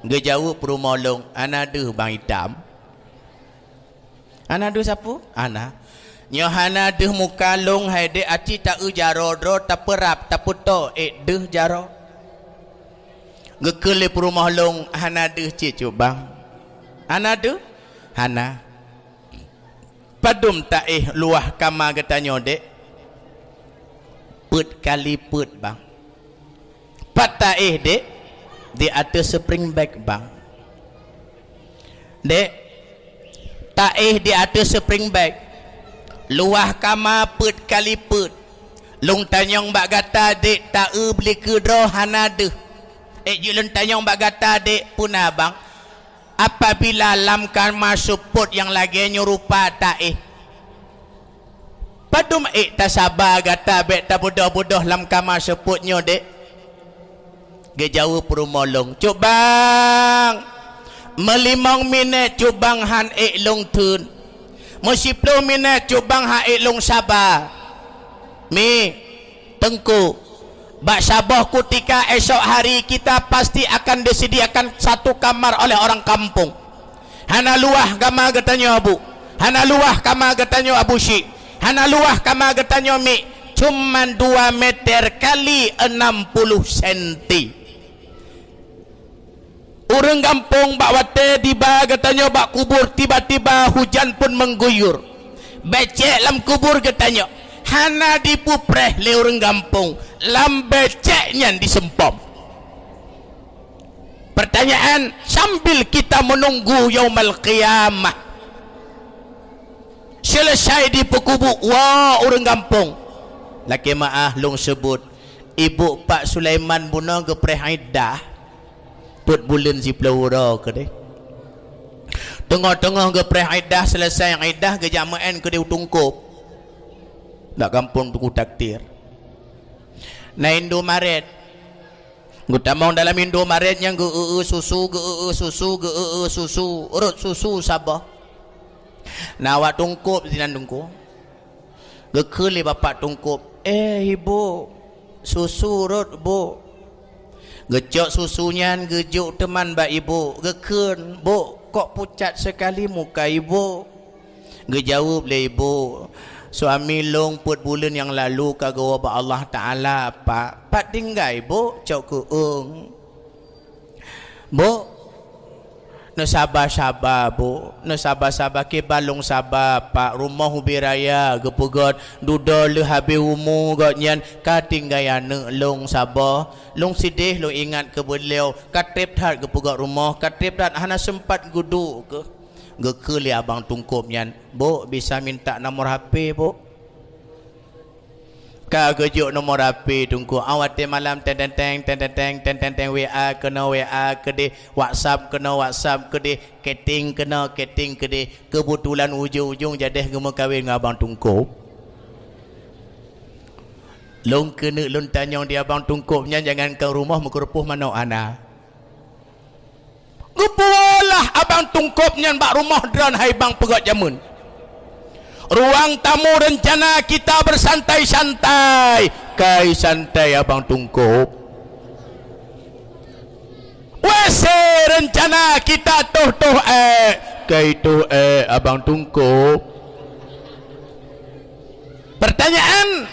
Geujaweueb peurumoh lôn, hana deuh bang itam. Hana deuh sapeue? Hana. Nyoe hana deuh muka lôn hai dek aci taeu jaroe droe tapeurab tapeutoe ék deuh jaroe. Geukheun lé peurumoh lôn hana deuh cit cubang. Hana deuh? Hana. Padum taéh luwah kama geutanyoe dek? Peuet kali peuet bang. Pat taéh dek? Di ateueh spring bed bang. Dek, taéh di ateueh spring bed. Luwah kama peuet kali peuet. Lôn tanyong bak gata dek taeu bli keudroe hana deuh. Ék jeuet lôn tanyong bak gata dek peuna bang. Apabila lam kama seupôt nyang lagée nyoe rupa taéh, padum ék tasaba gata bék tabeudôh-beudôh lam kama seupôt nyoe dek? Geujaweueb peurumoh lôn, cubang, meulimong minét cubang han ék lôn theun. Meusiploh minét cubang han ék lôn saba. Mi, Teungku, bak saboh kutika esok hari kita pasti akan disediakan satu kamar oleh orang kampung. Hana luwah kama geutanyoe Abu. Hana luwah kama geutanyoe Abu Syik. Hana luwah kama geutanyoe Mik. Cuman dua meter kali enam puluh senti. Ureuëng gampông bak watée tiba geutanyoe bak kubur tiba-tiba hujan pun mengguyur. Becek lam kubur geutanyoe hana dipeupreh lé ureuëng gampông, lam becek nyan diseumpom. Pertanyaan, sambil kita menunggu Yaumal Qiyamah, selesai dipeukubu, wa ureuëng gampông, lakée meuáh lôn seubut, ibu Pak Sulaiman bunoe geupreh iddah. Peuet buleuen siploh uroe keudeh. Teungoh-teungoh geupreh iddah, selesai iddah, geujak meu'en keudeh u Teungkôb. Bak gampông Teungku Takdir. Na Indomaret. Geutamong dalam Indomaret nyang geu-eu susu, geu-eu susu, geu-eu susu, rot susu saboh. Na awak Teungkôb sinan Teungku. Geukheun lé bapak Teungkôb, "Eh, Ibu, susu rot, Bu." Geucok susu nyan geujok teuman bak ibu, geukheun, "Bu, kok pucat sekali muka Ibu?" Geujaweueb lé ibu, Suami lôn peuet buleuen nyang lalu ka geuwoe bak Allah Taala, Pak. Pat tinggai, Bok, cok keu ong. Bok, neusaba-saba, Bok. Neusaba-saba, kiban lôn saba, Pak. Rumoh ubé raya geupeugöt, dudoe lheueh habéh umu gobnyan, ka tinggai aneuk lôn saboh. Lôn sideh lôn ingat keu beuliau, ka treb that geupeugöt rumoh, ka treb that hana seumpat geuduek keuh. Geukheun lé abang Teungkop nyan, "Bok, bisa minta nomor H P, Bok?" Ka geujok nomor H P Teungkop, ah, watèe malam, teng, teng, teng, W A keunoe, W A keudeh, WhatsApp keunoe, WhatsApp keudeh, chatting keunoe, chatting keudeh. Keubeutulan ujong-ujong jadeh geumeukawen ngon abang Teungkop. Lôn keuneuk lôn tanyong di abang Teungkop nyan, jangankan rumoh, meukeureupoh manok hana. Geupuwoe lah abang Teungkop nyan bak rumoh droen, hai bang peugöt jameun. Ruang tamu rencana kita bersantai-santai, kai santai abang Teungkop. W C rencana kita toh-toh ék, kai toh ék abang Teungkop. Pertanyaan,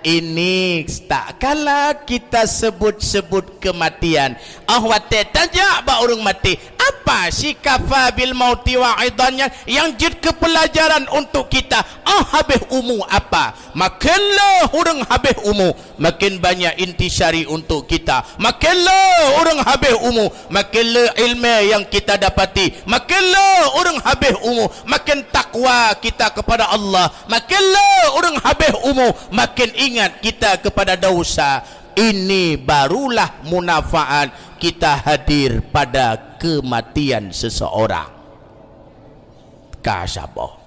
ini tak kala kita sebut-sebut kematian. Oh, watèe tajak bak ureueng maté, apa si kafa bil mauti wa'idhan nyan nyang jeuet keu peulajaran untuk kita? Oh, habéh umu apa? Makén le ureueng habéh umu, makén banyak intisari untuk kita. Makén le ureueng habéh umu, makén le ileumèe nyang kita dapati. Makén le ureueng habéh umu, makén takwa kita kepada Allah. Makén le ureueng habéh umu, makén ingat kita kepada dosa. Ini barulah munafaat kita hadir pada kematian seseorang. Ka saboh.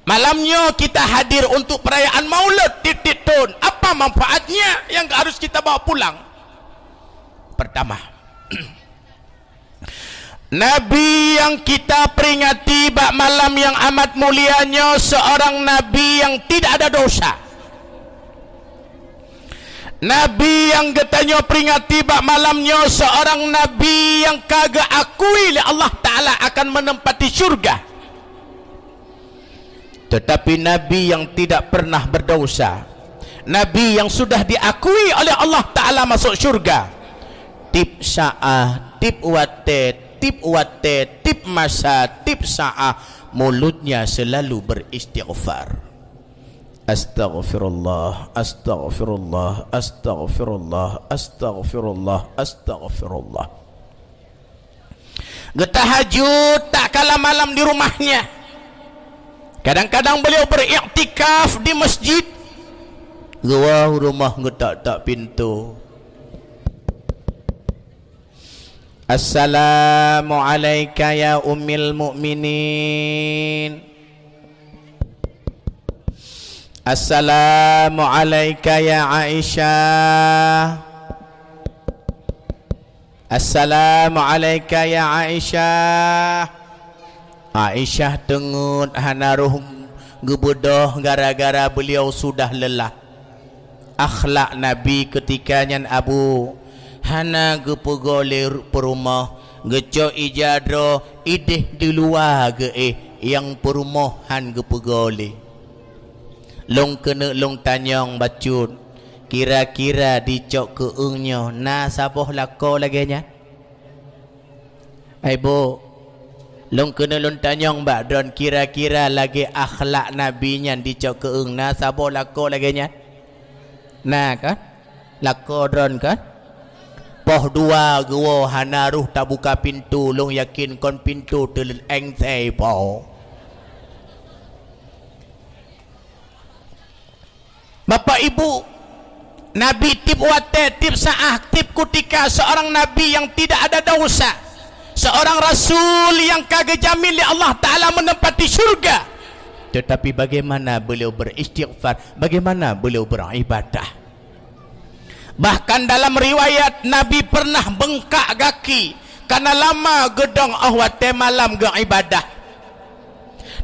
Malam nyoe kita hadir untuk perayaan Maulud tiep-tiep thon. Apa manfaatnya yang harus kita bawa pulang? Pertama, Nabi yang kita peringati bak malam yang amat mulia nyoe seorang nabi yang tidak ada dosa. Nabi yang geutanyoe peringati bak malam nyoe seorang nabi yang ka geuakui lé Allah Taala akan menempati syurga. Tetapi Nabi yang tidak pernah berdosa, Nabi yang sudah diakui oleh Allah Taala masuk syurga, tiep saát, tiep watèe, tiep watèe, tiep masa, tiep saát, mulutnya selalu beristighfar. Astaghfirullah, astaghfirullah, astaghfirullah, astaghfirullah, astaghfirullah. Geutahajud tak kala malam di rumahnya. Kadang-kadang beliau beriktikaf di masjid. Geuwoe u rumoh geutok-tok pintoe. Assalamu'alaika ya ummil mu'minin. Assalamu'alaika ya Aisyah. Assalamu'alaika ya Aisyah. Aisyah teungeut hana roh geubeudôh gara-gara beliau sudah lelah. Akhlak Nabi keutika nyan, Abu, hana geupeugoe lé peurumoh, geucok ija droe, ideh diluwa geuéh, nyang peurumoh han geupeugoe lé. Lôn keuneuk lôn tanyong bacut, kira-kira dicok keu ong nyoe na saboh lakoe lagée nyan? Hai Bu, lôn keuneuk lôn tanyong bak droen, kira-kira lagée akhlak Nabi nyan dicok keu ong, na saboh lakoe lagée nyan? Na kan? Lakoe droen kan? Poh dua geuwoe hana roh tabuka pintoe, lôn yakin kon pintoe teuleut eng sei po. Bapak Ibu, Nabi tieb watée, tieb saát, tieb kutika, seorang Nabi yang tidak ada dosa, seorang Rasul yang ka geujamin lé Allah Taala menempati syurga. Tetapi bagaimana beliau beristighfar, bagaimana beliau beribadah. Bahkan dalam riwayat, Nabi pernah beungkak gaki karena lama geudong óh watée malam geuibadah.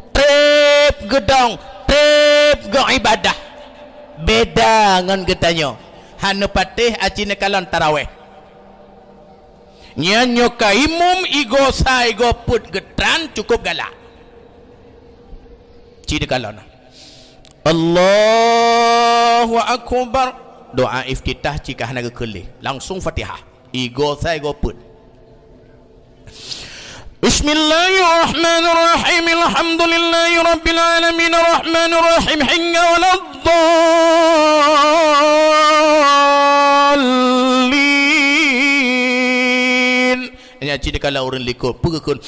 Treb geudong, treb geuibadah. Beda ngon geutanyoe. Hana patéh aci neukalon tarawéh. Nyan nyoe ka imum igoe sa igoe peuet geutran cukôp galak. Ci neukalon. Allahu Akbar. Doa iftitah cit ka hana geukheun lé. Langsung Fatihah. Igo sai go peuet. Bismillahirrahmanirrahim. Alhamdulillahi rabbil alamin. Arrahmanirrahim. Hingga waladdallin. Nyan cit dikala ureuëng likot peugeukeun.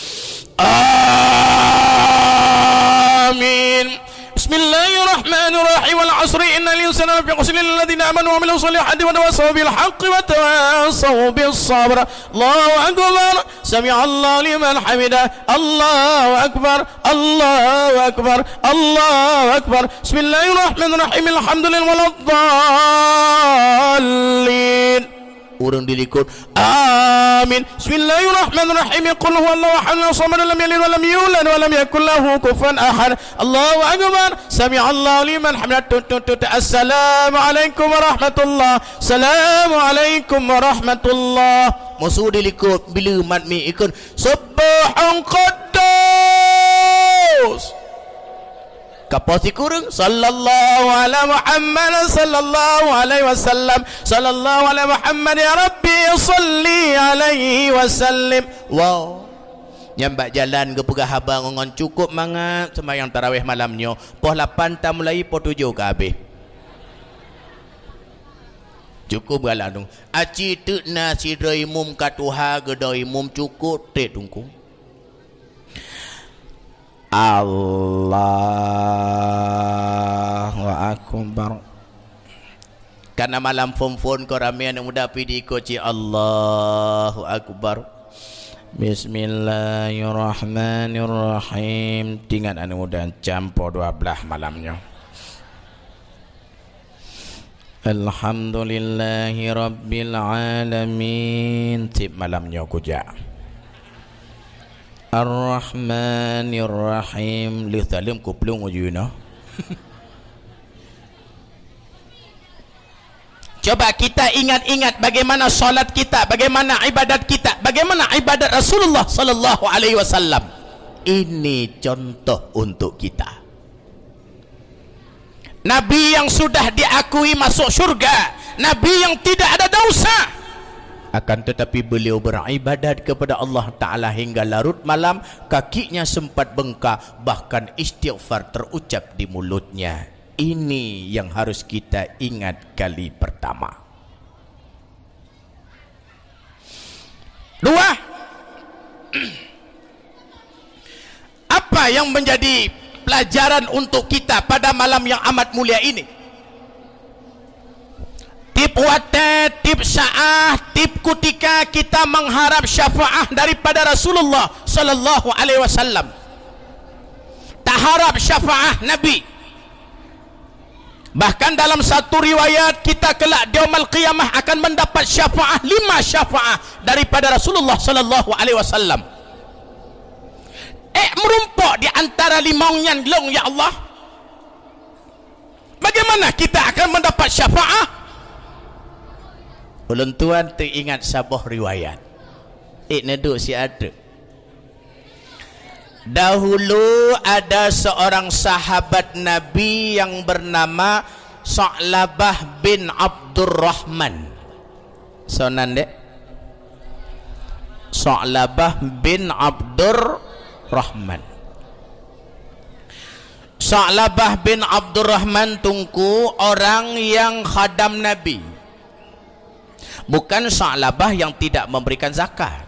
Amin. Bismillahirrahmanirrahim. Wal 'asri innal insana lafi khusr illa alladzina amanu wa 'amilus shalihati wa tawassaw bil haqqi wa tawassaw bis sabr. Allahu akbar. Sami'allahu liman hamidah. Allahu akbar. Allahu akbar. Allahu akbar. Bismillahirrahmanirrahim. Alhamdulillahi waladdallin. Ureuëng dilikot. Amin. Bismillahirrahmanirrahim. Qul huwallahu ahad, Allahus samad, lam yalid walam yulad walam yakul lahu kufuwan ahad. Allahu akbar. Sami'allahu liman hamidah. Tut, tut, tut. Assalamualaikum warahmatullah. Assalamualaikum warahmatullah. Musu dilikot bila mat mi ikon. Subbuhun quddus. Kapoh sikureueng, sallallahu ala Muhammad, sallallahu alaihi wasallam, sallallahu ala Muhammad, ya Rabbi, salli alaihi wasallim. Wow. Nyan bak jalan geupeugah haba ngon, ngon cukup mangat seumayang tarawih malam nyoe. Poh lapan tamulai, poh tujoh ka habéh. Cukup galak tu. Aci teuk na sidroe imum ka tuha geudoe imum cukup treb tungku. Allahu Akbar. Kana malam phon-phon ko ramé aneuk muda pih diikot cit Allahu Akbar. Bismillahirrahmanirrahim. Tingat aneuk muda campo dua blah malam nyoe. Alhamdulillahi rabbil alamin. Tiep malam nyoe kujak. Ar-Rahmanir Rahim. Lheueh saleuem kuplueng uju inoe. Coba kita ingat-ingat bagaimana salat kita, bagaimana ibadat kita, bagaimana ibadat Rasulullah sallallahu alaihi wasallam. Ini contoh untuk kita. Nabi yang sudah diakui masuk syurga, Nabi yang tidak ada dosa. Akan tetapi beliau beribadat kepada Allah Ta'ala hingga larut malam, kakinya sempat bengkak, bahkan istighfar terucap di mulutnya. Ini yang harus kita ingat kali pertama. Dua, apa yang menjadi pelajaran untuk kita pada malam yang amat mulia ini? Tiep watée, tiep saát, tiep kutika kita mengharap syafaat daripada Rasulullah sallallahu alaihi wasallam. Taharap syafaat Nabi. Bahkan dalam satu riwayat, kita kelak di Yaumul Qiyamah akan mendapat syafaat, lima syafaat daripada Rasulullah sallallahu alaihi wasallam. Ék meurumpok di antara limong nyan lôn, ya Allah. Bagaimana kita akan mendapat syafaat? Ulôn tuan teuingat saboh riwayat. Ék neuduek siat teuk. Dahulu ada seorang sahabat Nabi yang bernama Sa'labah bin Abdurrahman. Soe nan dek? Sa'labah bin Abdurrahman. Sa'labah bin Abdurrahman tungku orang yang khadam Nabi. Bukan Sa'labah yang tidak memberikan zakat.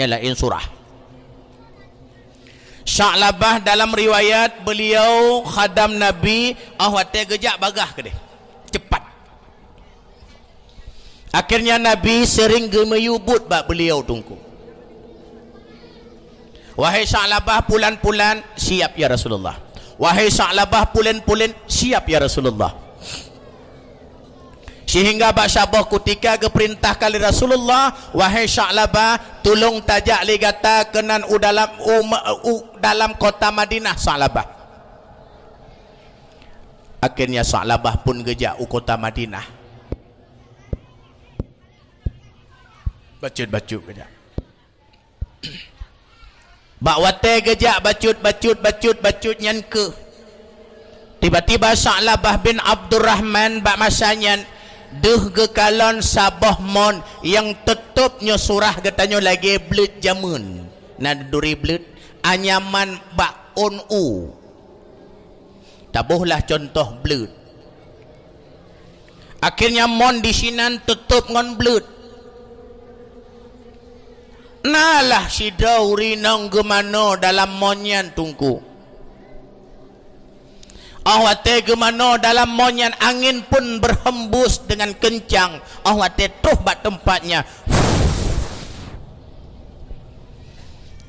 Nyan laén surah. Sa'labah dalam riwayat beliau khadam Nabi, ah watée geujak bagah keudeh. Cepat. Akhirnya Nabi sering geumiyueb buet bak beliau tungku. Wahai Sa'labah pulan-pulan, siap ya Rasulullah. Wahai Sa'labah pulan-pulan, siap ya Rasulullah. Sehingga bak saboh kutika geupeurintahkan lé Rasulullah, "Wahai Sa'labah, tulông tajak lé gata keunan u dalam, u, u dalam kota Madinah, Sa'labah." Akhirnya Sa'labah pun geujak u kota Madinah. Bacut-bacut geujak. Bak watée geujak bacut-bacut, bacut-bacut nyan keuh, Tiba-tiba Sa'labah bin Abdurrahman bak masa nyan deuh geukalon saboh mon nyang teutôb nyoe surah geutanyoe lagée bleuet jameun. Na duri bleuet, anyaman bak ôn u. Tabohlah cuntoh bleuet. Akhirnya mon di sinan teutôb ngon bleuet. Nalah sidroe ureuëng inong geumanoe dalam mon nyan, Teungku. Óh watée geumanoe dalam mon nyan, angén pun berhembus dengan kencang. Óh watée troh bak teumpat nyan,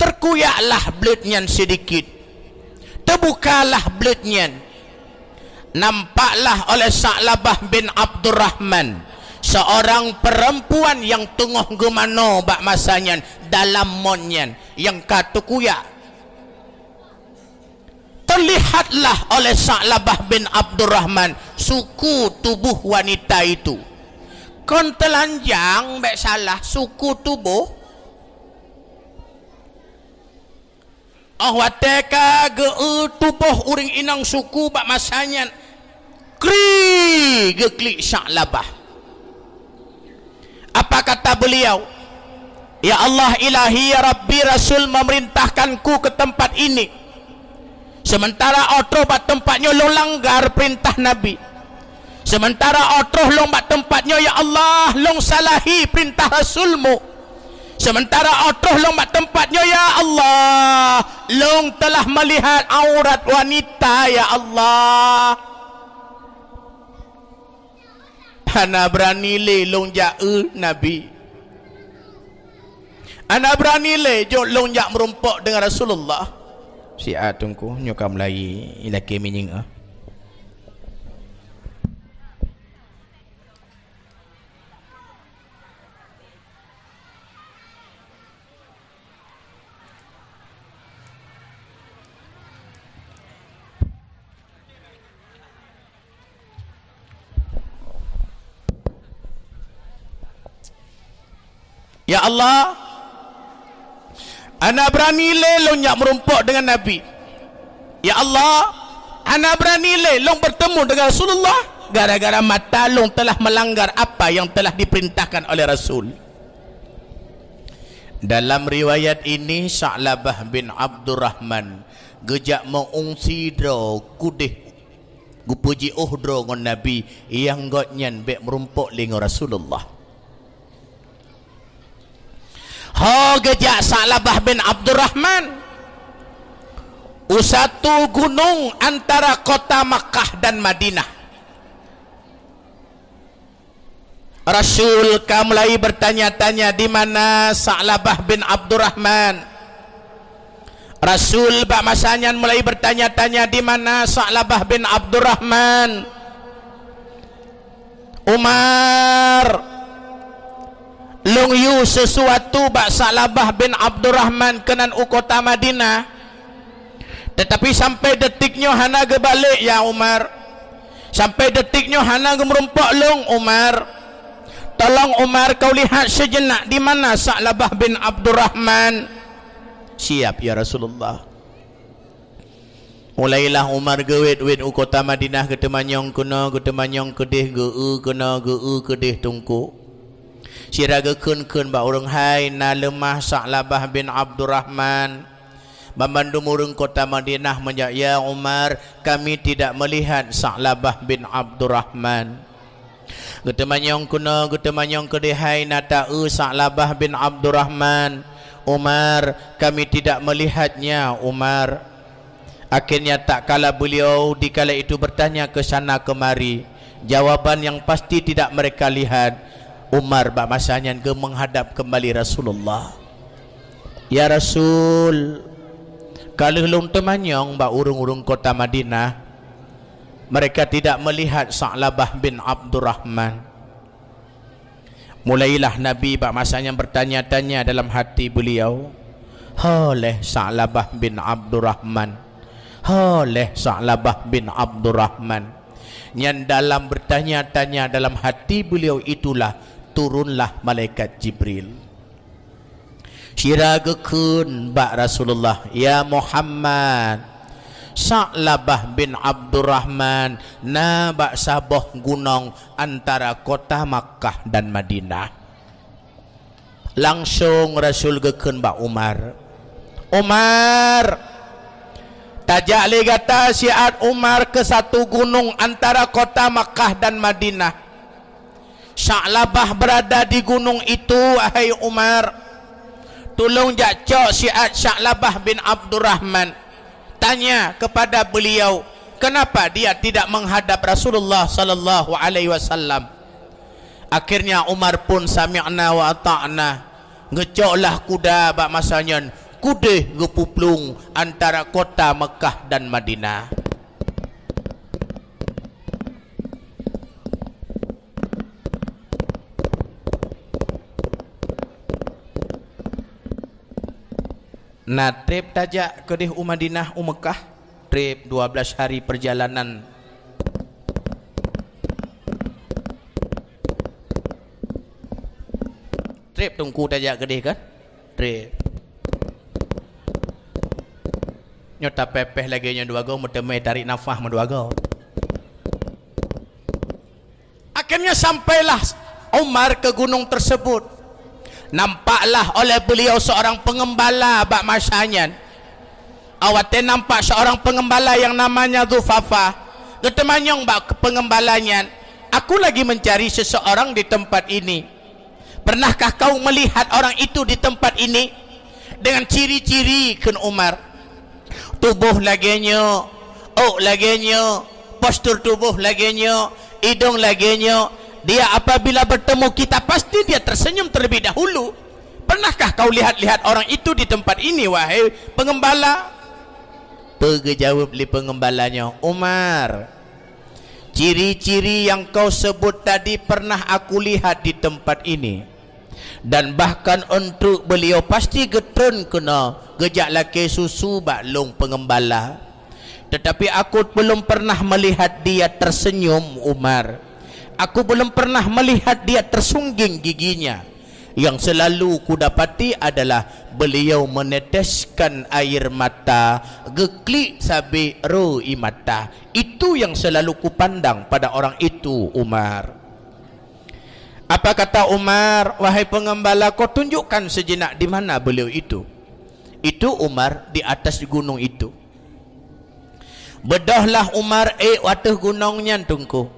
teukuyaklah bleuet nyan sidikit. Teubukalah bleuet nyan. Nampaklah oleh Sa'labah bin Abdurrahman seorang perempuan nyang teungoh geumanoe bak masa nyan dalam mon nyan nyang ka teukuyak. Teulihatlah oleh Sa'labah bin Abdurrahman suku tuboh wanita itu. Kon teulanjang, bék salah, suku tuboh. Óh watée ka geu-eu tuboh ureuëng inong suku bak masa nyan, kri geuklik Sa'labah. Apa kata beliau? "Ya Allah, Ilahi, ya Rabbi, Rasul memerintahkanku ke tempat ini. Sementara óh troh bak teumpat nyoe lôn langgar peurintah Nabi. Sementara óh troh lôn bak teumpat nyoe, ya Allah, lôn salahi peurintah Rasul-Mu. Sementara óh troh lôn bak teumpat nyoe, ya Allah, lôn telah melihat aurat wanita, ya Allah. Hana beurani lé lôn jak eu Nabi. Hana beurani lé jok lôn jak meurumpok deungon Rasulullah." Siat Teungku, nyoe ka mulai ilakée minyéng, ah. "Ya Allah, hana beurani lé lôn jak meurumpok deungon Nabi. Ya Allah, hana beurani lé lôn bertemu dengan Rasulullah gara-gara mata lôn telah melanggar apa yang telah diperintahkan oleh Rasul." Dalam riwayat ini, Sa'labah bin Abdurrahman geujak meu-ungsi droe keudeh geupeujiôh droe ngon Nabi nyang gobnyan bék meurumpok lé ngon Rasulullah. Ho geujak Sa'labah bin Abdurrahman u satu gunong antara kota Makkah dan Madinah. Rasul ka mulai bertanya-tanya, "Di mana Sa'labah bin Abdurrahman?" Rasul bak masa nyan mulai bertanya-tanya, "Di mana Sa'labah bin Abdurrahman?" "Umar, lôn yue sesuatu bak Sa'labah bin Abdurrahman keunan u kota Madinah. Tetapi sampai detik nyoe hana geubalek, ya Umar. Sampai detik nyoe hana geumeurumpok lôn, Umar. Tolong, Umar, kau lihat sejenak di mana Sa'labah bin Abdurrahman." "Siap, ya Rasulullah." Mulailah Umar geuwét-wét u kota Madinah, geuteumanyong keunoe, geuteumanyong keudeh, geu-eu keunoe, geu-eu keudeh, Teungku. Sira geukheun-kheun bak ureuëng, "Hai, na leumah Sa'labah bin Abdurrahman." Banmandum ureuëng kota Madinah meujaweueb, "Ya Umar, kami tidak melihat Sa'labah bin Abdurrahman." Geuteumanyong keunoe, geuteumanyong keudeh, "Hai, na ta-eu Sa'labah bin Abdurrahman?" "Umar, kami tidak melihatnya, Umar." Akhirnya, tak kala beliau di kala itu bertanya ke sana kemari, jawaban yang pasti tidak mereka lihat, Umar bak masa nyan geuh menghadap kembali Rasulullah. "Ya Rasul, ka lheueh lôn teumanyong bak ureuëng-ureuëng kota Madinah, mereka tidak melihat Sa'labah bin Abdurrahman." Mulailah Nabi bak masa nyan bertanya-tanya dalam hati beliau, "Ho lé Sa'labah bin Abdurrahman? Ho lé Sa'labah bin Abdurrahman?" Nyan dalam bertanya-tanya dalam hati beliau itulah turunlah malaikat Jibril. Sira geukheun bak Rasulullah, "Ya Muhammad, Sa'labah bin Abdurrahman na bak saboh gunong antara kota Makkah dan Madinah. Langsong Rasul geukheun bak Umar, "Umar, tajak lé gata siat Umar keu satu gunong antara kota Makkah dan Madinah. Sa'labah berada di gunong itu, wahai Umar. Tulông jak cok siat Sa'labah bin Abdurrahman. Tanya kepada beliau, kenapa dia tidak menghadap Rasulullah sallallahu alaihi wasallam?" Akhirnya Umar pun sami'na wa ata'na. Geucoklah kuda bak masa nyan, keudeh geupuplueng antara kota Mekkah dan Madinah. Na treb tajak keudeh u Madinah, u Mekkah, treb dua belas hari perjalanan. Treb Teungku tajak keudeh kan? Treb. Nyoe tapéh-péh lagée nyoe dua goe, meuteumé tarék nafah meudua goe. Akhirnya sampailah Umar ke gunong tersebut. Nampaklah oleh beliau seorang pengembala bak masa nyan. Awatée nampak seorang pengembala yang namanya Dzufafah, geuteumanyong bak pengembala nyan, "Aku lagi mencari seseorang di tempat ini. Pernahkah kau melihat orang itu di tempat ini?" Dengan ciri-ciri, kheun Umar, tuboh lagée nyoe, ôk lagée nyoe, postur tuboh lagée nyoe, idong lagée nyoe, dia apabila bertemu kita, pasti dia tersenyum terlebih dahulu. Pernahkah kau lihat-lihat orang itu di tempat ini, wahai pengembala? Peue geujaweueb lé pengembala nyoe, "Umar, ciri-ciri yang kau sebut tadi pernah aku lihat di tempat ini. Dan bahkan untuk beliau pasti geutreun keunoe geujak lakée susu bak lôn pengembala. Tetapi aku belum pernah melihat dia tersenyum, Umar. Aku belum pernah melihat dia tersungging giginya. Yang selalu kudapati adalah beliau meneteskan air mata, geuklik sabé ro ie mata. Itu yang selalu kupandang pada orang itu, Umar." Apa kata Umar, "Wahai pengembala, kau tunjukkan sejenak di mana beliau itu." Itu Umar di atas gunong itu. Beudôhlah Umar ék u ateueh gunong nyan, Teungku.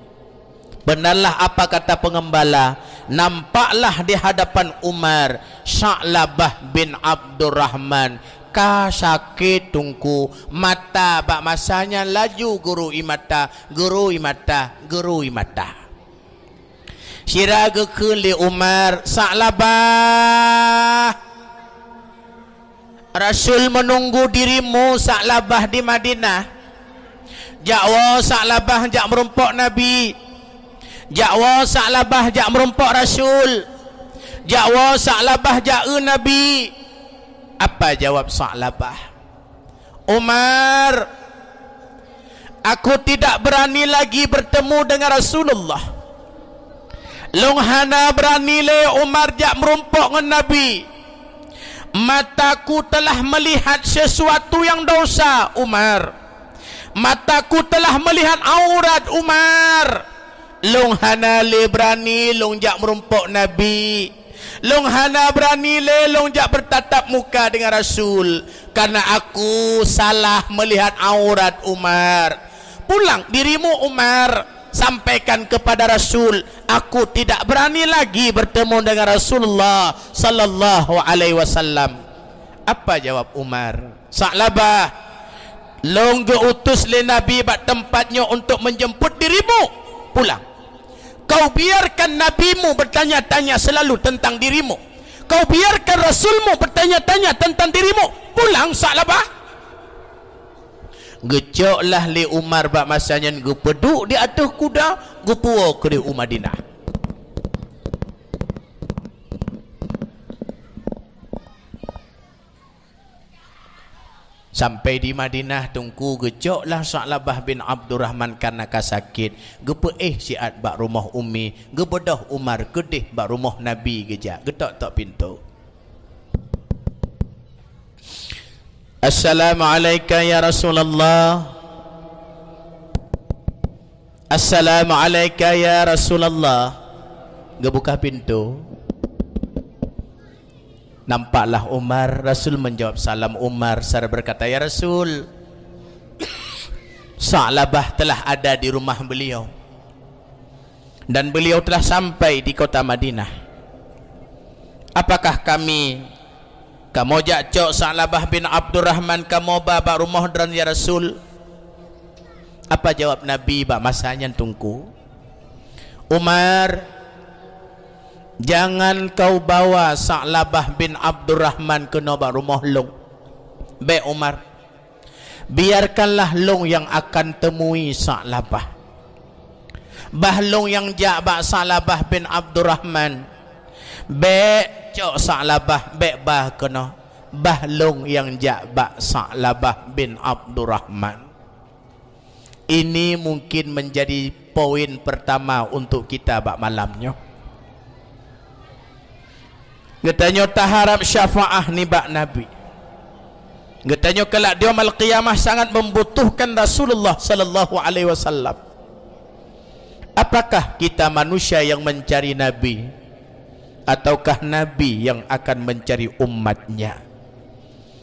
Beunarlah apa kata pengembala, nampaklah di hadapan Umar Sa'labah bin Abdurrahman ka sakét, Teungku, mata bak masa nyan laju geuro ie mata, geuro ie mata, geuro ie mata. Sira geukheun lé Umar, "Sa'labah, Rasul menunggu dirimu, Sa'labah, di Madinah. Jak woe, Sa'labah, jak meurumpok Nabi. Jak woe, Sa'labah, jak meurumpok Rasul. Jak woe, Sa'labah, jak eu Nabi." Apa jawab Sa'labah? "Umar, aku tidak berani lagi bertemu dengan Rasulullah. Lôn hana beurani lé, Umar, jak meurumpok ngon Nabi. Mataku telah melihat sesuatu yang dosa, Umar. Mataku telah melihat aurat, Umar. Lôn hana lé beurani lôn jak meurumpok Nabi. Lôn hana beurani lé lôn jak beutatap muka dengan Rasul, karena aku salah melihat aurat, Umar. Pulang dirimu, Umar, sampaikan kepada Rasul, aku tidak berani lagi bertemu dengan Rasulullah sallallahu alaihi wasallam." Apa jawab Umar? "Sa'labah, lôn geu-utus lé Nabi bak teumpat nyoe untuk menjemput dirimu pulang. Kau biarkan nabimu bertanya-tanya selalu tentang dirimu. Kau biarkan rasulmu bertanya-tanya tentang dirimu. Pulang, Sa'labah." Geucoklah lé Umar bak masa nyan, geupeuduek di ateueh kuda, geupuwoe keudeh u Madinah. Sampai di Madinah, Teungku, geucoklah Sa'labah bin Abdurrahman karena ka sakét, geupeuéh siat bak rumoh Ummi, geubeudôh Umar keudeh bak rumoh Nabi geujak, geutok-tok pintoe. "Assalamu'alaika ya Rasulullah. Assalamu'alaika ya Rasulullah." Geubuka pintoe. Nampaklah Umar, Rasul menjawab salam Umar, seraya berkata, "Ya Rasul, Sa'labah telah ada di rumah beliau, dan beliau telah sampai di kota Madinah. Apakah kami, kamoe jak cok Sa'labah bin Abdurrahman kamoe ba bak rumoh droen, ya Rasul?" Apa jawab Nabi bak masa nyan, Teungku? "Umar, jangan kau bawa Sa'labah bin Abdurrahman keunoe bak rumoh lôn. Bék, Umar, biarkanlah lôn nyang akan temui Sa'labah. Bah lôn nyang jak bak Sa'labah bin Abdurrahman. Bék cok Sa'labah, bék ba keunoe. Bah lôn nyang jak bak Sa'labah bin Abdurrahman." Ini mungkin menjadi poin pertama untuk kita bak malam nyoe. Geutanyoe taharab syafaah nibak Nabi. Geutanyoe kelak di Yaumul Qiyamah sangat membutuhkan Rasulullah sallallahu alaihi wasallam. Apakah kita manusia yang mencari Nabi, ataukah Nabi yang akan mencari umatnya?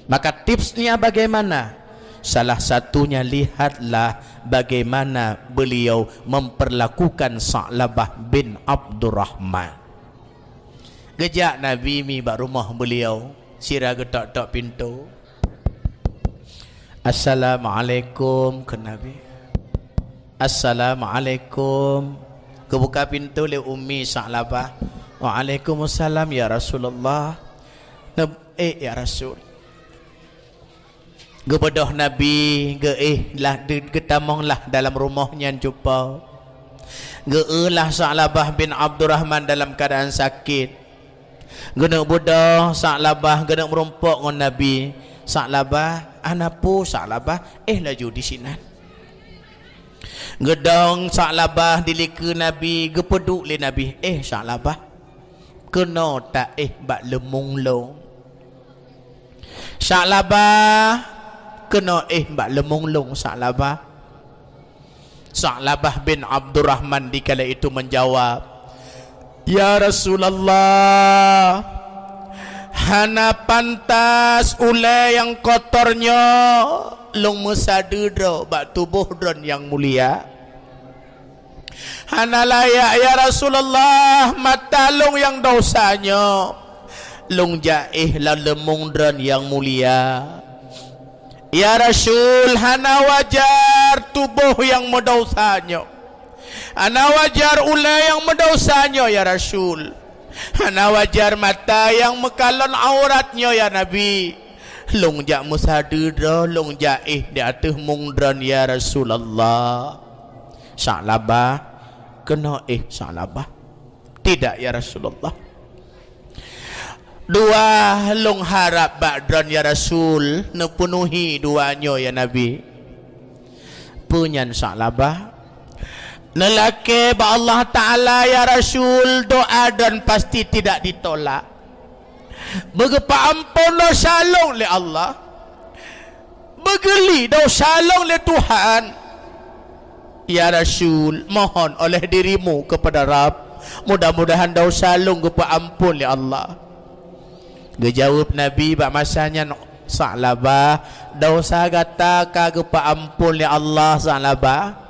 Maka tipsnya bagaimana? Salah satunya, lihatlah bagaimana beliau memperlakukan Sa'labah bin Abdurrahman. Geujak Nabi mi bak rumoh beliau, sira geutok-tok pintoe. "Assalamualaikum," kheun Nabi. "Assalamualaikum." Geubuka pintoe lé Ummi Sa'labah. "Waalaikumsalam, ya Rasulullah." Neb-, "Eh, ya Rasul." Geubeudôh Nabi, geuéh lah, de-, geutamong lah dalam rumoh nyan cupo. Geuéh lah Sa'labah bin Abdurrahman dalam keuadaan sakét. Geuneuk beudôh Sa'labah, geuneuk meurumpok ngon Nabi. "Sa'labah, hana peue Sa'labah, éh laju disinan." Geudong Sa'labah di likeu Nabi, geupeuduek lé Nabi, "Éh Sa'labah, keunoe taéh bak leumong lôn. Sa'labah, keunoe éh bak leumong lôn, Sa'labah." Sa'labah bin Abdurrahman dikala itu menjawab, "Ya Rasulullah, hana pantas ulée nyang kotor nyoe lôn meusadeue droe bak tuboh droen nyang mulia. Hana layak, ya Rasulullah, mata lôn nyang desya nyoe lôn jak éh lam leumong droen nyang mulia. Ya Rasul, hana wajar tuboh nyang meudesya nyoe. Hana wajar ulée nyang meudesya nyoe, ya Rasul. Hana wajar mata nyang meukalon aurat nyoe, ya Nabi. Lôn jak meusadeue droe, lôn jak éh di ateueh mong droen, ya Rasulullah." "Sa'labah, keunoe éh Sa'labah." "Tidak, ya Rasulullah. Dua lôn harab bak droen, ya Rasul, neupeunuhi dua nyoe, ya Nabi." "Peue nyan, Sa'labah?" "Neulakée bak Allah Ta'ala, ya Rasul, doa droen pasti tidak ditolak. Beugeupeuamphon desya lôn lé Allah. Beugeuli desya lôn lé Tuhan. Ya Rasul, mohon oleh dirimu kepada Rabb, mudah-mudahan desya lôn geupeuamphon lé Allah." Geujaweueb Nabi bak masa nyan, "Sa'labah, desya gata ka geupeuamphon lé Allah, Sa'labah.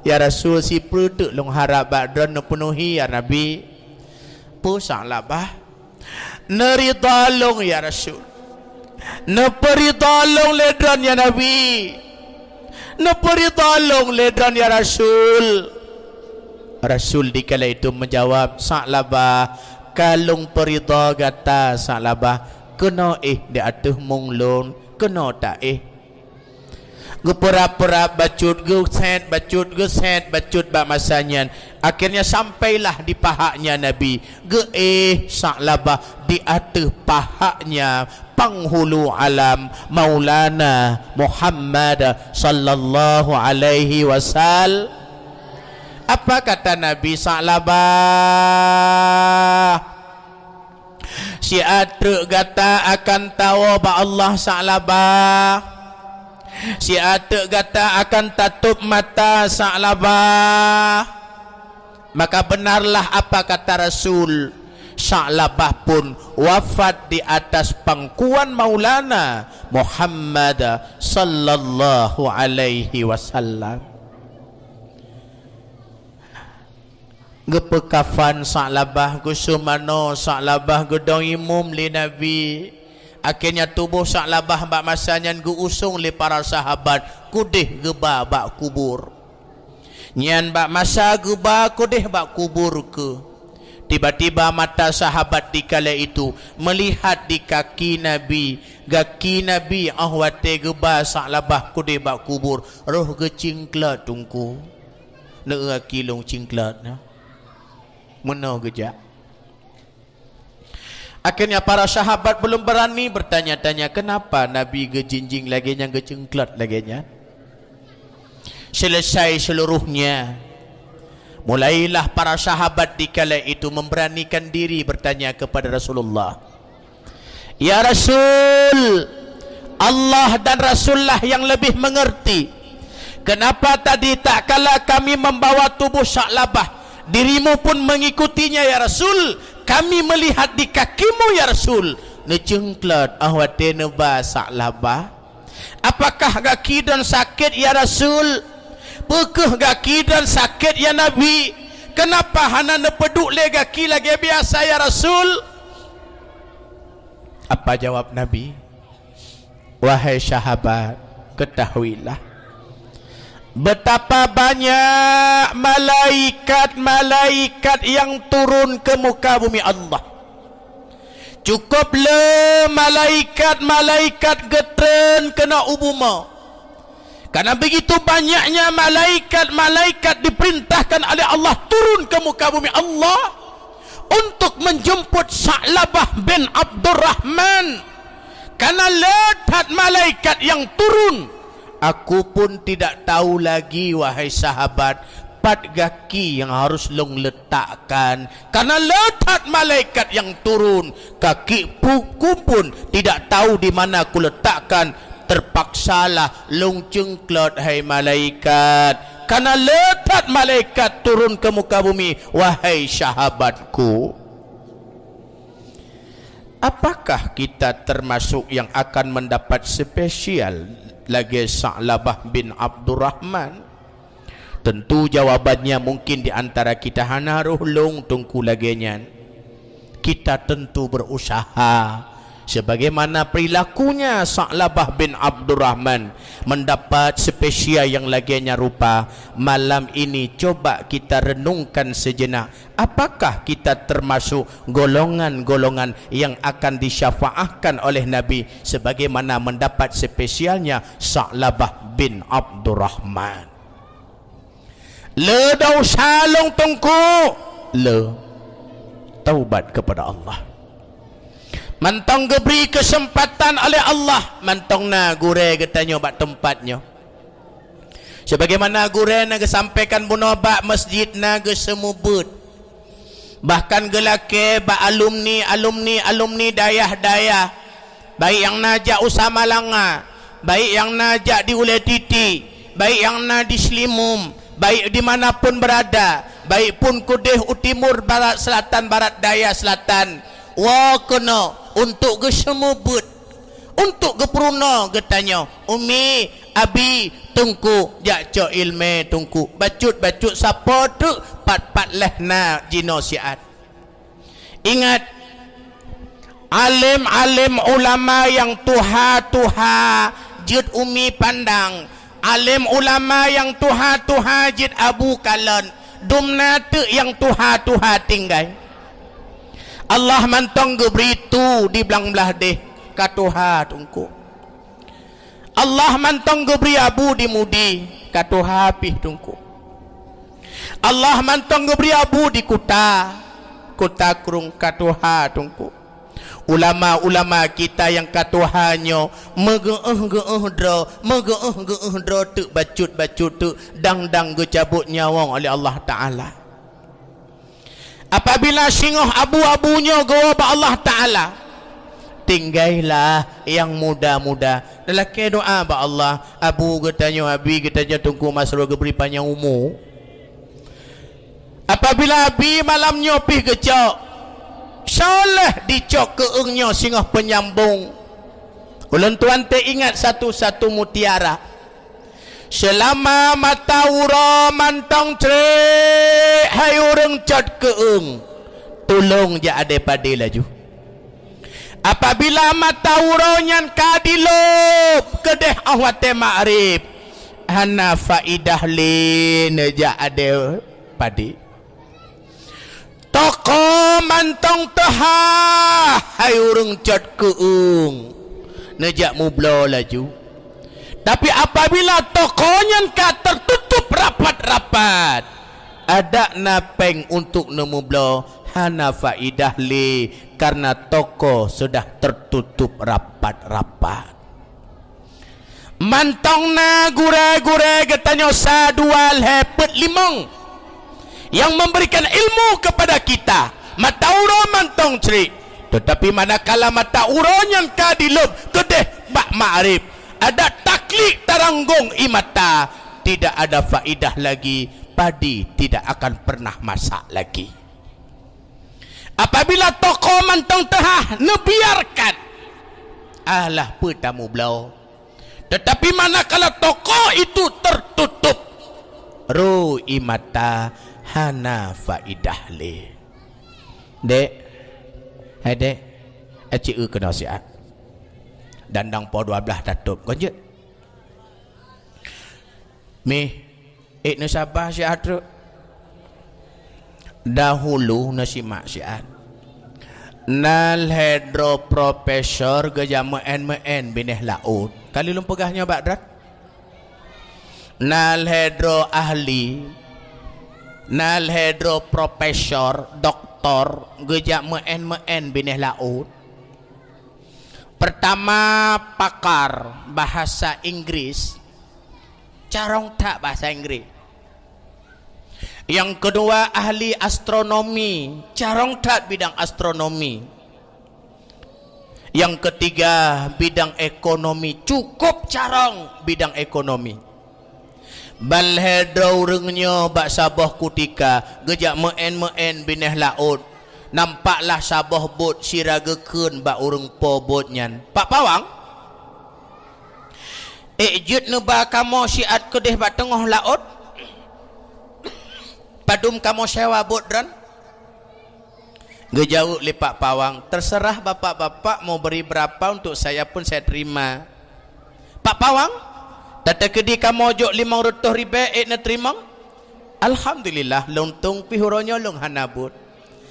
Ya Rasul, sipeue teuk lôn harab bak droen neupeunuhi, ya Nabi." "Peue, Sa'labah?" "Neuridha lôn, ya Rasul. Neupeuridha lôn lé droen, ya Nabi. Neupeuridha lôn lé droen, ya Rasul." Rasul dikala itu meujawab, "Sa'labah, ka lôn peuridha gata, Sa'labah. Keunoe éh di ateueh mong lôn, keunoe taéh." Geupeurab-peurab bacut, geusét bacut, geusét bacut bak masa nyan. Akhirnya sampailah di pahaknya Nabi. Geuéh Sa'labah di ateueh pahaknya Panghulu Alam Maulana Muhammad sallallahu alaihi wasal-, Apa kata Nabi, "Sa'labah, Siat treuk gata akan tawoe bak Allah Sa'labah. Siat treuk gata akan tatôb mata Sa'labah. Maka beunarlah apa kata Rasul, Sa'labah pun wafat di atas pangkuan Maulana Muhammad sallallahu alaihi wasallam. Geupeukafan Sa'labah, geuseumanoe Sa'labah, geudong imum lé Nabi. Akhé nyan tuboh Sa'labah bak masa nyan geuusông lé para sahabat keudeh geuba bak kubur. Nyan bak masa geuba keudeh bak kubur keuh. Tiba-tiba mata sahabat di kala itu melihat di kaki Nabi. Gaki Nabi óh watée geuba Sa'labah keudeh bak kubur, roh geucingklot Teungku. Neu gaki lôn cingklot nyoe. Meunoe geujak. Akhirnya para sahabat belum berani bertanya-tanya, kenapa Nabi geujinjing lagée nyan, geucingklot lagée nyan. Selesai seluruhnya, mulailah para sahabat di kala itu memberanikan diri bertanya kepada Rasulullah, "Ya Rasul, Allah dan Rasullah yang lebih mengerti. Kenapa tadi tak kala kami membawa tubuh Sa'labah, dirimu pun mengikutinya, ya Rasul? Kami melihat di kakimu, ya Rasul, neucingklot óh watée neuba Sa'labah. Apakah gaki droen sakét, ya Rasul? Peu kheueh gaki droen sakét, ya Nabi? Kenapa hana neupeuduek lé gaki lagée biasa, ya Rasul?" Apa jawab Nabi? "Wahai sahabat, ketahuilah betapa banyak malaikat-malaikat yang turun ke muka bumi Allah. Cukup le malaikat-malaikat geutreun keunoe u bumoe. Karena begitu banyaknya malaikat-malaikat diperintahkan oleh Allah turun ke muka bumi Allah untuk menjemput Sa'labah bin Abdurrahman. Karena le that malaikat yang turun. Aku pun tidak tahu lagi, wahai sahabat, pat gaki yang harus lôn letakkan. Karena le that malaikat yang turun, gaki pu-, ku pun tidak tahu di mana kuletakkan. Terpaksalah lôn cingklot, hai malaikat. Karena le that malaikat turun ke muka bumi, wahai sahabatku." Apakah kita termasuk yang akan mendapat spesial lagée Sa'labah bin Abdurrahman? Tentu jawabannya mungkin di antara kita hana roh lôn Teungku lagée nyan. Kita tentu berusaha sebagaimana perilakunya Sa'labah bin Abdurrahman mendapat spesial yang lagée nyan rupa. Malam ini coba kita renungkan sejenak. Apakah kita termasuk golongan-golongan yang akan disyafaatkan oleh Nabi sebagaimana mendapat spesialnya Sa'labah bin Abdurrahman? Le desya lôn Teungku, le. Taubat kepada Allah. Mantong geubri keuseumpatan oleh Allah, mantong na gurée geutanyoe bak teumpat nyoe. Sebagaimana gurée na geusampaikan bunoe bak masjid na geuseumubeuet, bahkan geulakée bak alumni, alumni, alumni dayah-dayah, baik nyang na jak u Samalanga, baik nyang na jak di Ulée Titi, baik nyang na di Seulimum, baik di mana pun berada, baik pun keudeh u timur, barat, selatan, barat daya, selatan, woe keunoe untuk geuseumubeuet. Untuk geupeurunoe geutanyoe, Umi, Abi, Teungku, jak cok iéleumé Teungku. Bacut-bacut sapo teuk pat-pat lheueh na jinoe siat. Ingat, além-além ulama nyang tuha-tuha jeuet Umi pandang, além ulama nyang tuha-tuha jeuet abu kalon, dum na teuk nyang tuha-tuha tinggai. Allah mantong geubri tu di blang blaih deh, ka tuha Teungku. Allah mantong geubri abu di Mudi, ka tuha pih Teungku. Allah mantong geubri abu di kuta, kuta krueng, ka tuha Teungku. Ulama-ulama kita nyang ka tuha nyoe meugeuéh-geuéh droe, meugeuéh-geuéh droe teuk, bacut-bacut teuk, dang-dang geucabot nyawöng oleh Allah Taala. Apabila singoh abu-abu nyoe geuwoe bak Allah Taala, tinggailah nyang muda-muda. Lakée doa bak Allah, abu geutanyoe, abi geutanyoe Teungku Masrul geubri panyang umu. Apabila abi malam nyoe pih geucok, soe lheueh dicok keueung nyoe singoh peunyambong. Ulôn tuan teuingat satu-satu mutiara. Seulama mata uroe mantong cre, hai ureuëng cot keueung, tulông jak adé padé laju. Apabila mata uroe nyan ka dilôb keudeh óh watée magrib, hana faidah lé neujak adé padé. Toko mantong teuhah, hai ureuëng cot keueung, neujak mubloe laju. Tapi apabila toko nyan ka teututup rapat-rapat, adak na péng untuk neumubloe, hana faidah lé, karena toko sudah tertutup rapat-rapat. Mantong na gurée-gurée geutanyoe sa dua lhée peuet limong nyang memberikan ilmu kepada kita. Mata uroe mantong cre, tetapi manakala mata uroe nyan ka dilôb keudeh bak magrib, adak taklik taranggong ie mata, tidak ada faidah lagi, padi tidak akan pernah masak lagi. Apabila toko mantong teuhah neubiarkan, alah peue tamubloe. Tetapi manakala toko itu tertutup, ro ie mata hana faidah lé. Dek, hai dek, aci eu keunoe siat. Dandang po dua blaih tatôb, kon jeuet. Mih, ék neusabah siat treuk. Dahulu neusimak siat. Na lhée droe profesor geujak meu'en-meu'en binéh laôt. Ka lheueh lôn peugah nyoe bak droe. Na lhée droe ahli, na lhée droe profesor, doktor geujak meu'en-meu'en binéh laôt. Pertama, pakar bahasa Inggris, carông that bahasa Inggris. Yang kedua, ahli astronomi, carông that bidang astronomi. Yang ketiga, bidang ekonomi, cukup carông bidang ekonomi. Ban lhée droe ureuëng nyoe bak saboh kutika geujak meu'en-meu'en binéh laôt, nampaklah saboh bot sira geukheun bak ureuëng po bot nyan, "Pak Pawang, ék jeuet neuba kamoe siat keudeh bak teungoh laôt? Padum kamoe sewa bot droen?" Geujaweueb lé Pak Pawang, "Terserah bapak-bapak mau beri berapa, untuk saya pun saya terima." "Pak Pawang, tateukeudi kamoe jok limong reutôh ribée ék neuteurimong?" "Alhamdulillah, lôn tueng pih uroe nyoe lôn hana buet."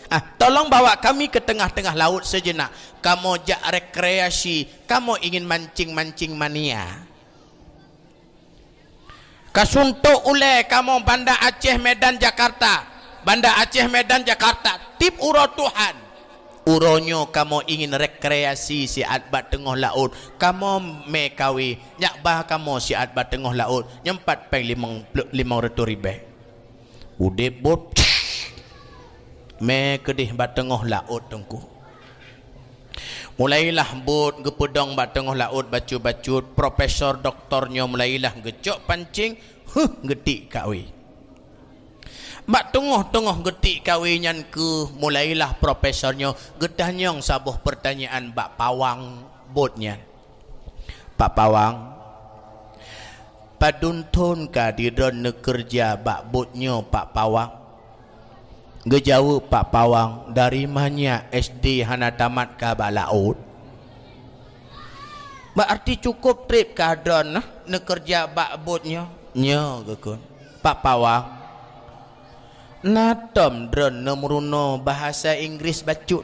"Ah, tolong bawa kami ke tengah-tengah laut sejenak. Kamoe jak rekreasi, kamoe ingin mancing-mancing mania." Ka suntok ulée kamoe Banda Aceh Medan Jakarta. Banda Aceh Medan Jakarta, tiep uroe Tuhan. Uroe nyoe kamoe ingin rekreasi siat bak teungoh laôt. Kamoe mé kawé, nyak ba kamoe siat bak teungoh laôt. Nyoe pat péng limong, limong reutôh ribée. Udeb bot, mé keudeh bak teungoh laôt teungku. Mulailah bot geupeudong bak teungoh laôt bacut-bacut, profesor doktor nyoe mulailah geucok pancing, huh, geutik kawé. Bak teungoh-teungoh geutik kawé nyan keuh, mulailah profesor nyoe geutanyong saboh peurtanyaan bak pawang bot nyan. "Pak Pawang, padum thon ka di droen neukeureuja bak bot nyoe, Pak Pawang?" Geujaweueb Pak Pawang, "Dari manyak S D hana tamat ka bak laôt." "Bak arti cukôp treb ka droen neukeureuja bak bot nyoe?" "Nyoe," geukheun. "Pak Pawang, na tom droen neumeurunoe bahasa Inggris bacut?"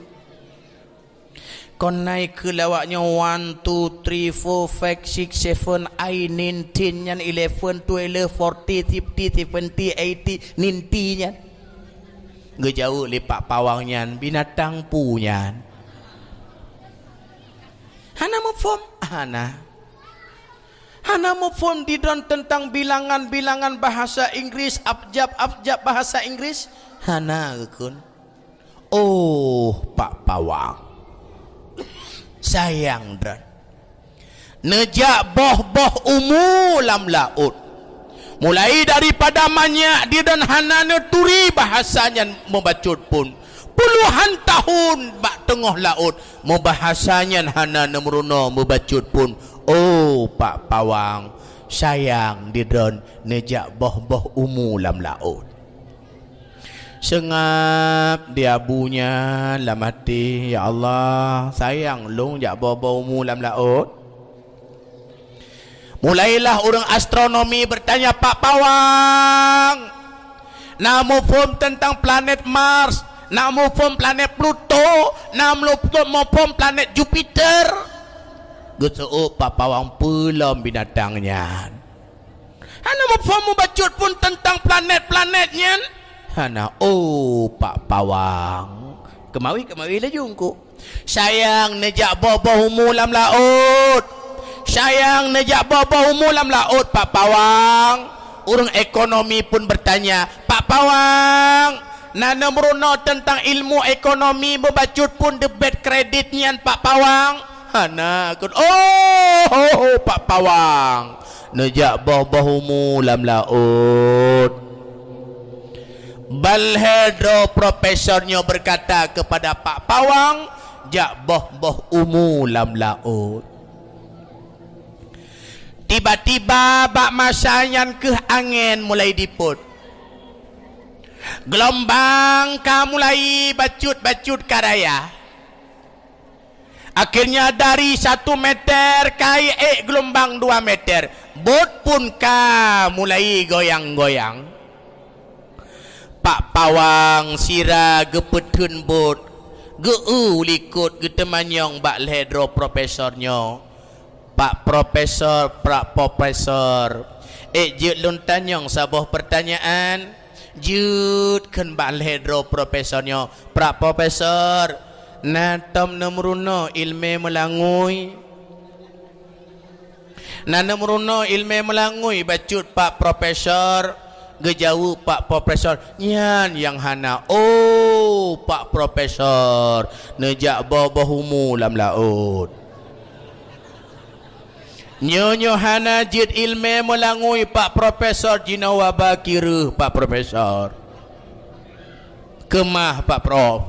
Kon na ikheun lé awak nyoe one, two, three, four, five, six, seven, eight, nine, ten nyan, eleven, twelve, forty, fifty, seventy, eighty, ninety nyan. Geujaweueb lé Pak Pawang nyan, "Binatang peue nyan?" Hana muphom? Hana. Hana muphom di droen teuntang bilangan-bilangan bahasa Inggris, abjad-abjad bahasa Inggris? Hana, geukheun. "Oh, Pak Pawang, sayang droen. Neujak boh-boh umu lam laôt. Mulai daripada manyak di dan hana neuturi bahasa nyan meubacut pun. Puluhan tahun bak teungoh laôt, meubahasa nyan hana neumeurunoe meubacut pun. Oh, Pak Pawang, sayang di droen neujak boh-boh umu lam laôt." Seungab di abu nyan lam até, "Ya Allah, sayang lôn jak boh-boh umu lam laôt." Mulailah ureuëng astronomi bertanya, "Pak Pawang, na muphom teuntang planet Mars, na muphom planet Pluto, na muphom planet Jupiter?" Geuseuôt Pak Pawang peue lom binatang nyan. Hana muphom meubacut pun teuntang planet-planet nyan. Hana, oh, Pak Pawang. Keumawi-keumawi laju eungku. "Sayang neujak boh-boh umu lam laôt. Sayang neujak boh-boh umu lam laôt, Pak Pawang." Ureuëng ekonomi pun bertanya, "Pak Pawang, na neumeurunoe teuntang ilmu ekonomi meubacut pun debit kredit nyan, Pak Pawang?" "Hana," kheun, "Oh, Pak Pawang, neujak boh-boh umu lam laôt." Ban lhée droe profesor nyoe berkata kepada Pak Pawang, "Jak boh-boh umu lam laôt." Tiba-tiba bak masa nyan kheueh angén mulai dipôt. Geulumbang ka mulai bacut-bacut ka raya. Akhirnya dari satu meter ka ék geulumbang dua meter, bot pun ka mulai goyang-goyang. Pak Pawang sira geupeutheun bot, geu-eu likot geuteumanyong bak lhée droe profesor nyoe, "Pak Profesor, Pak Profesor, ék jeuet lôn tanyong saboh peurtanyaan?" Jeuet kheun bak lhée droe profesor nyoe, "Pak Profesor, na tom neumeurunoe iéleumé meulangui? Na neumeurunoe iéleumé meulangui bacut, Pak Profesor?" Geujaweueb Pak Profesor, "Nyan nyang hana, oh, Pak Profesor, neujak boh-boh umu lam laôt." Nyoe-nyoe hana jeuet iéleumé meulangui, Pak Profesor, jinoe waba kireueh, Pak Profesor. Keumah, Pak Prof.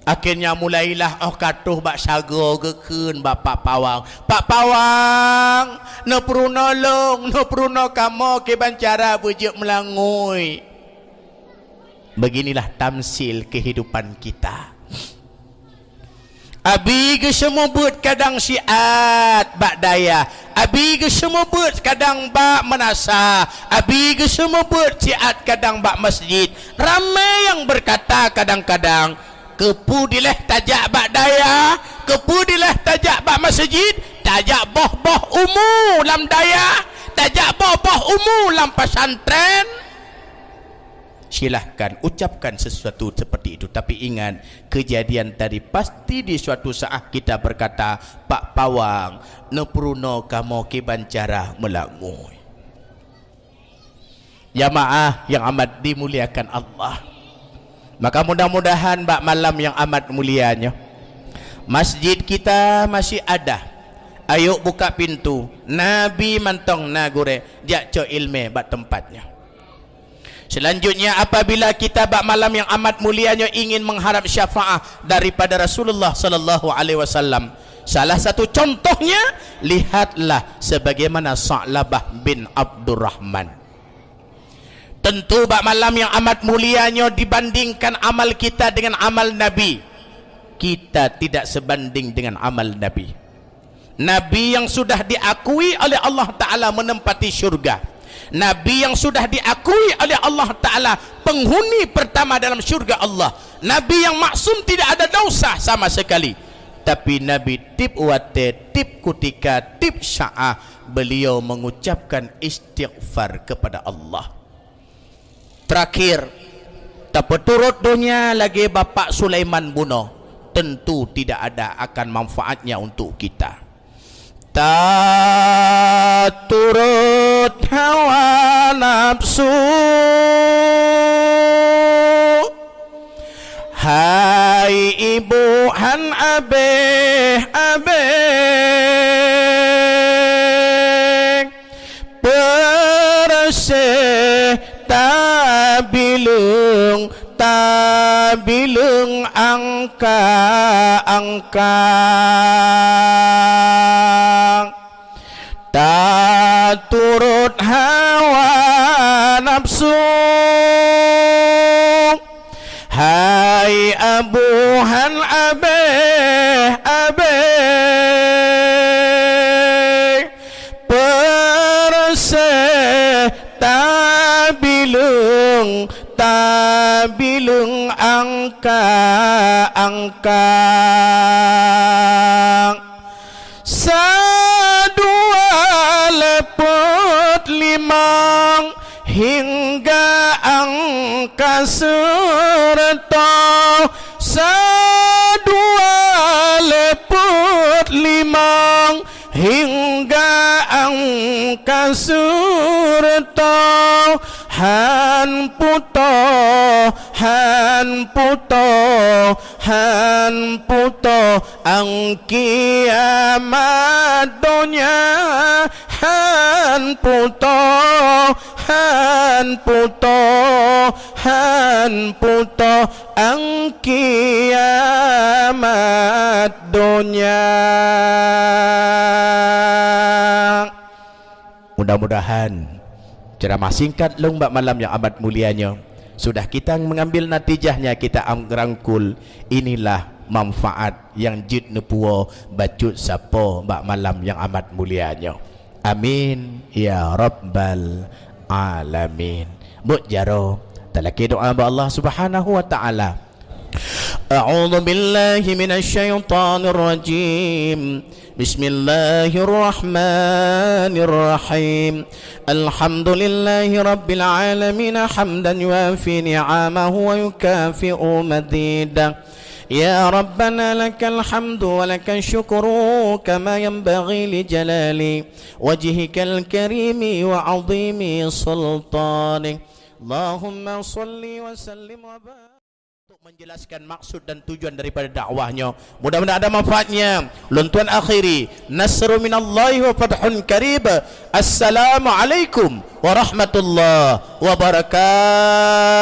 Akhirnya mulailah óh ka troh bak sagoe geukheun bak Pak Pawang, "Pak Pawang, neupeurunoe lôn, neupeurunoe kamoe kiban cara beujeuet meulangui." Beginilah tamsil kehidupan kita. Abi geuseumeubeuet kadang siat bak dayah, abi geuseumeubeuet kadang bak meunasah, abi geuseumeubeuet siat kadang bak masjid. Ramé nyang beukata kadang-kadang, "Keupeue dilée tajak bak dayah? Keupeue dilée tajak bak masjid? Tajak boh-boh umu lam dayah, tajak boh-boh umu lam pesantren." Silahkan ucapkan sesuatu seperti itu, tapi ingat, kejadian tadi pasti di suatu saat kita berkata, "Pak Pawang, neupeurunoe kamoe kiban cara meulangui." Jamaah yang amat dimuliakan Allah, maka mudah-mudahan bak malam yang amat mulia nyoe, masjid kita masih ada. Ayo buka pintu, na bi mantong na gurée, jak cok iéleumé bak teumpat nyoe. Selanjutnya, apabila kita bak malam yang amat mulia nyoe ingin mengharap syafaat daripada Rasulullah sallallahu alaihi wasallam, salah satu contohnya, lihatlah sebagaimana Sa'labah bin Abdurrahman. Tentu bak malam yang amat mulia nyoe dibandingkan amal kita dengan amal Nabi, kita tidak sebanding dengan amal Nabi. Nabi yang sudah diakui oleh Allah Ta'ala menempati syurga. Nabi yang sudah diakui oleh Allah Ta'ala penghuni pertama dalam syurga Allah. Nabi yang maksum, tidak ada dosa sama sekali. Tapi Nabi tiep watée, tiep kutika, tiep saát beliau mengucapkan istighfar kepada Allah. Terakhir, tapeuturot donya lagée Bapak Sulaiman bunoe, tentu tidak ada akan manfaatnya untuk kita. Taturot hawa nafsu, Hai ibu han abéh-abéh, peureuséh tabileueng, tabileueng angka-angka. Taturot hawa nafsu, hai abu han abéh-abéh, peureuséh tabileueng, tabileueng angka-angka. Sa dua lhèe peuet limong hingga angka seureutoh. Sa dua lhèe peuet limong hingga angka seureutoh. Han putôh, han putôh, han putôh ang kiamat donya. Han putôh, han putôh, han putôh ang kiamat donya. Mudah-mudahan ceramah singkat lôn bak malam nyang amat mulia nyoe, sudah kita mengambil natijahnya, kita am-, rangkul, inilah manfaat nyang jeuet neupuwoe bacut sapo bak malam nyang amat mulia nyoe. Amin ya rabbal alamin. Buet jaroe, talakée doa bak Allah Subhanahu wa Taala. أعوذ بالله من الشيطان الرجيم. بسم الله الرحمن الرحيم. الحمد لله رب العالمين، حمدا يوافي نعمه ويكافئ مزيده. يا ربنا لك الحمد ولك الشكر، كما ينبغي لجلال وجهك الكريم وعظيم سلطانك. اللهم صل وسلم وبارك. Untuk menjelaskan maksud dan tujuan daripada dakwah nyoe, mudah-mudahan ada manfaatnya. Lôn tuan akhiri, nasrun minallahi wa fathun qarib. Assalamualaikum warahmatullahi wabarakatuh.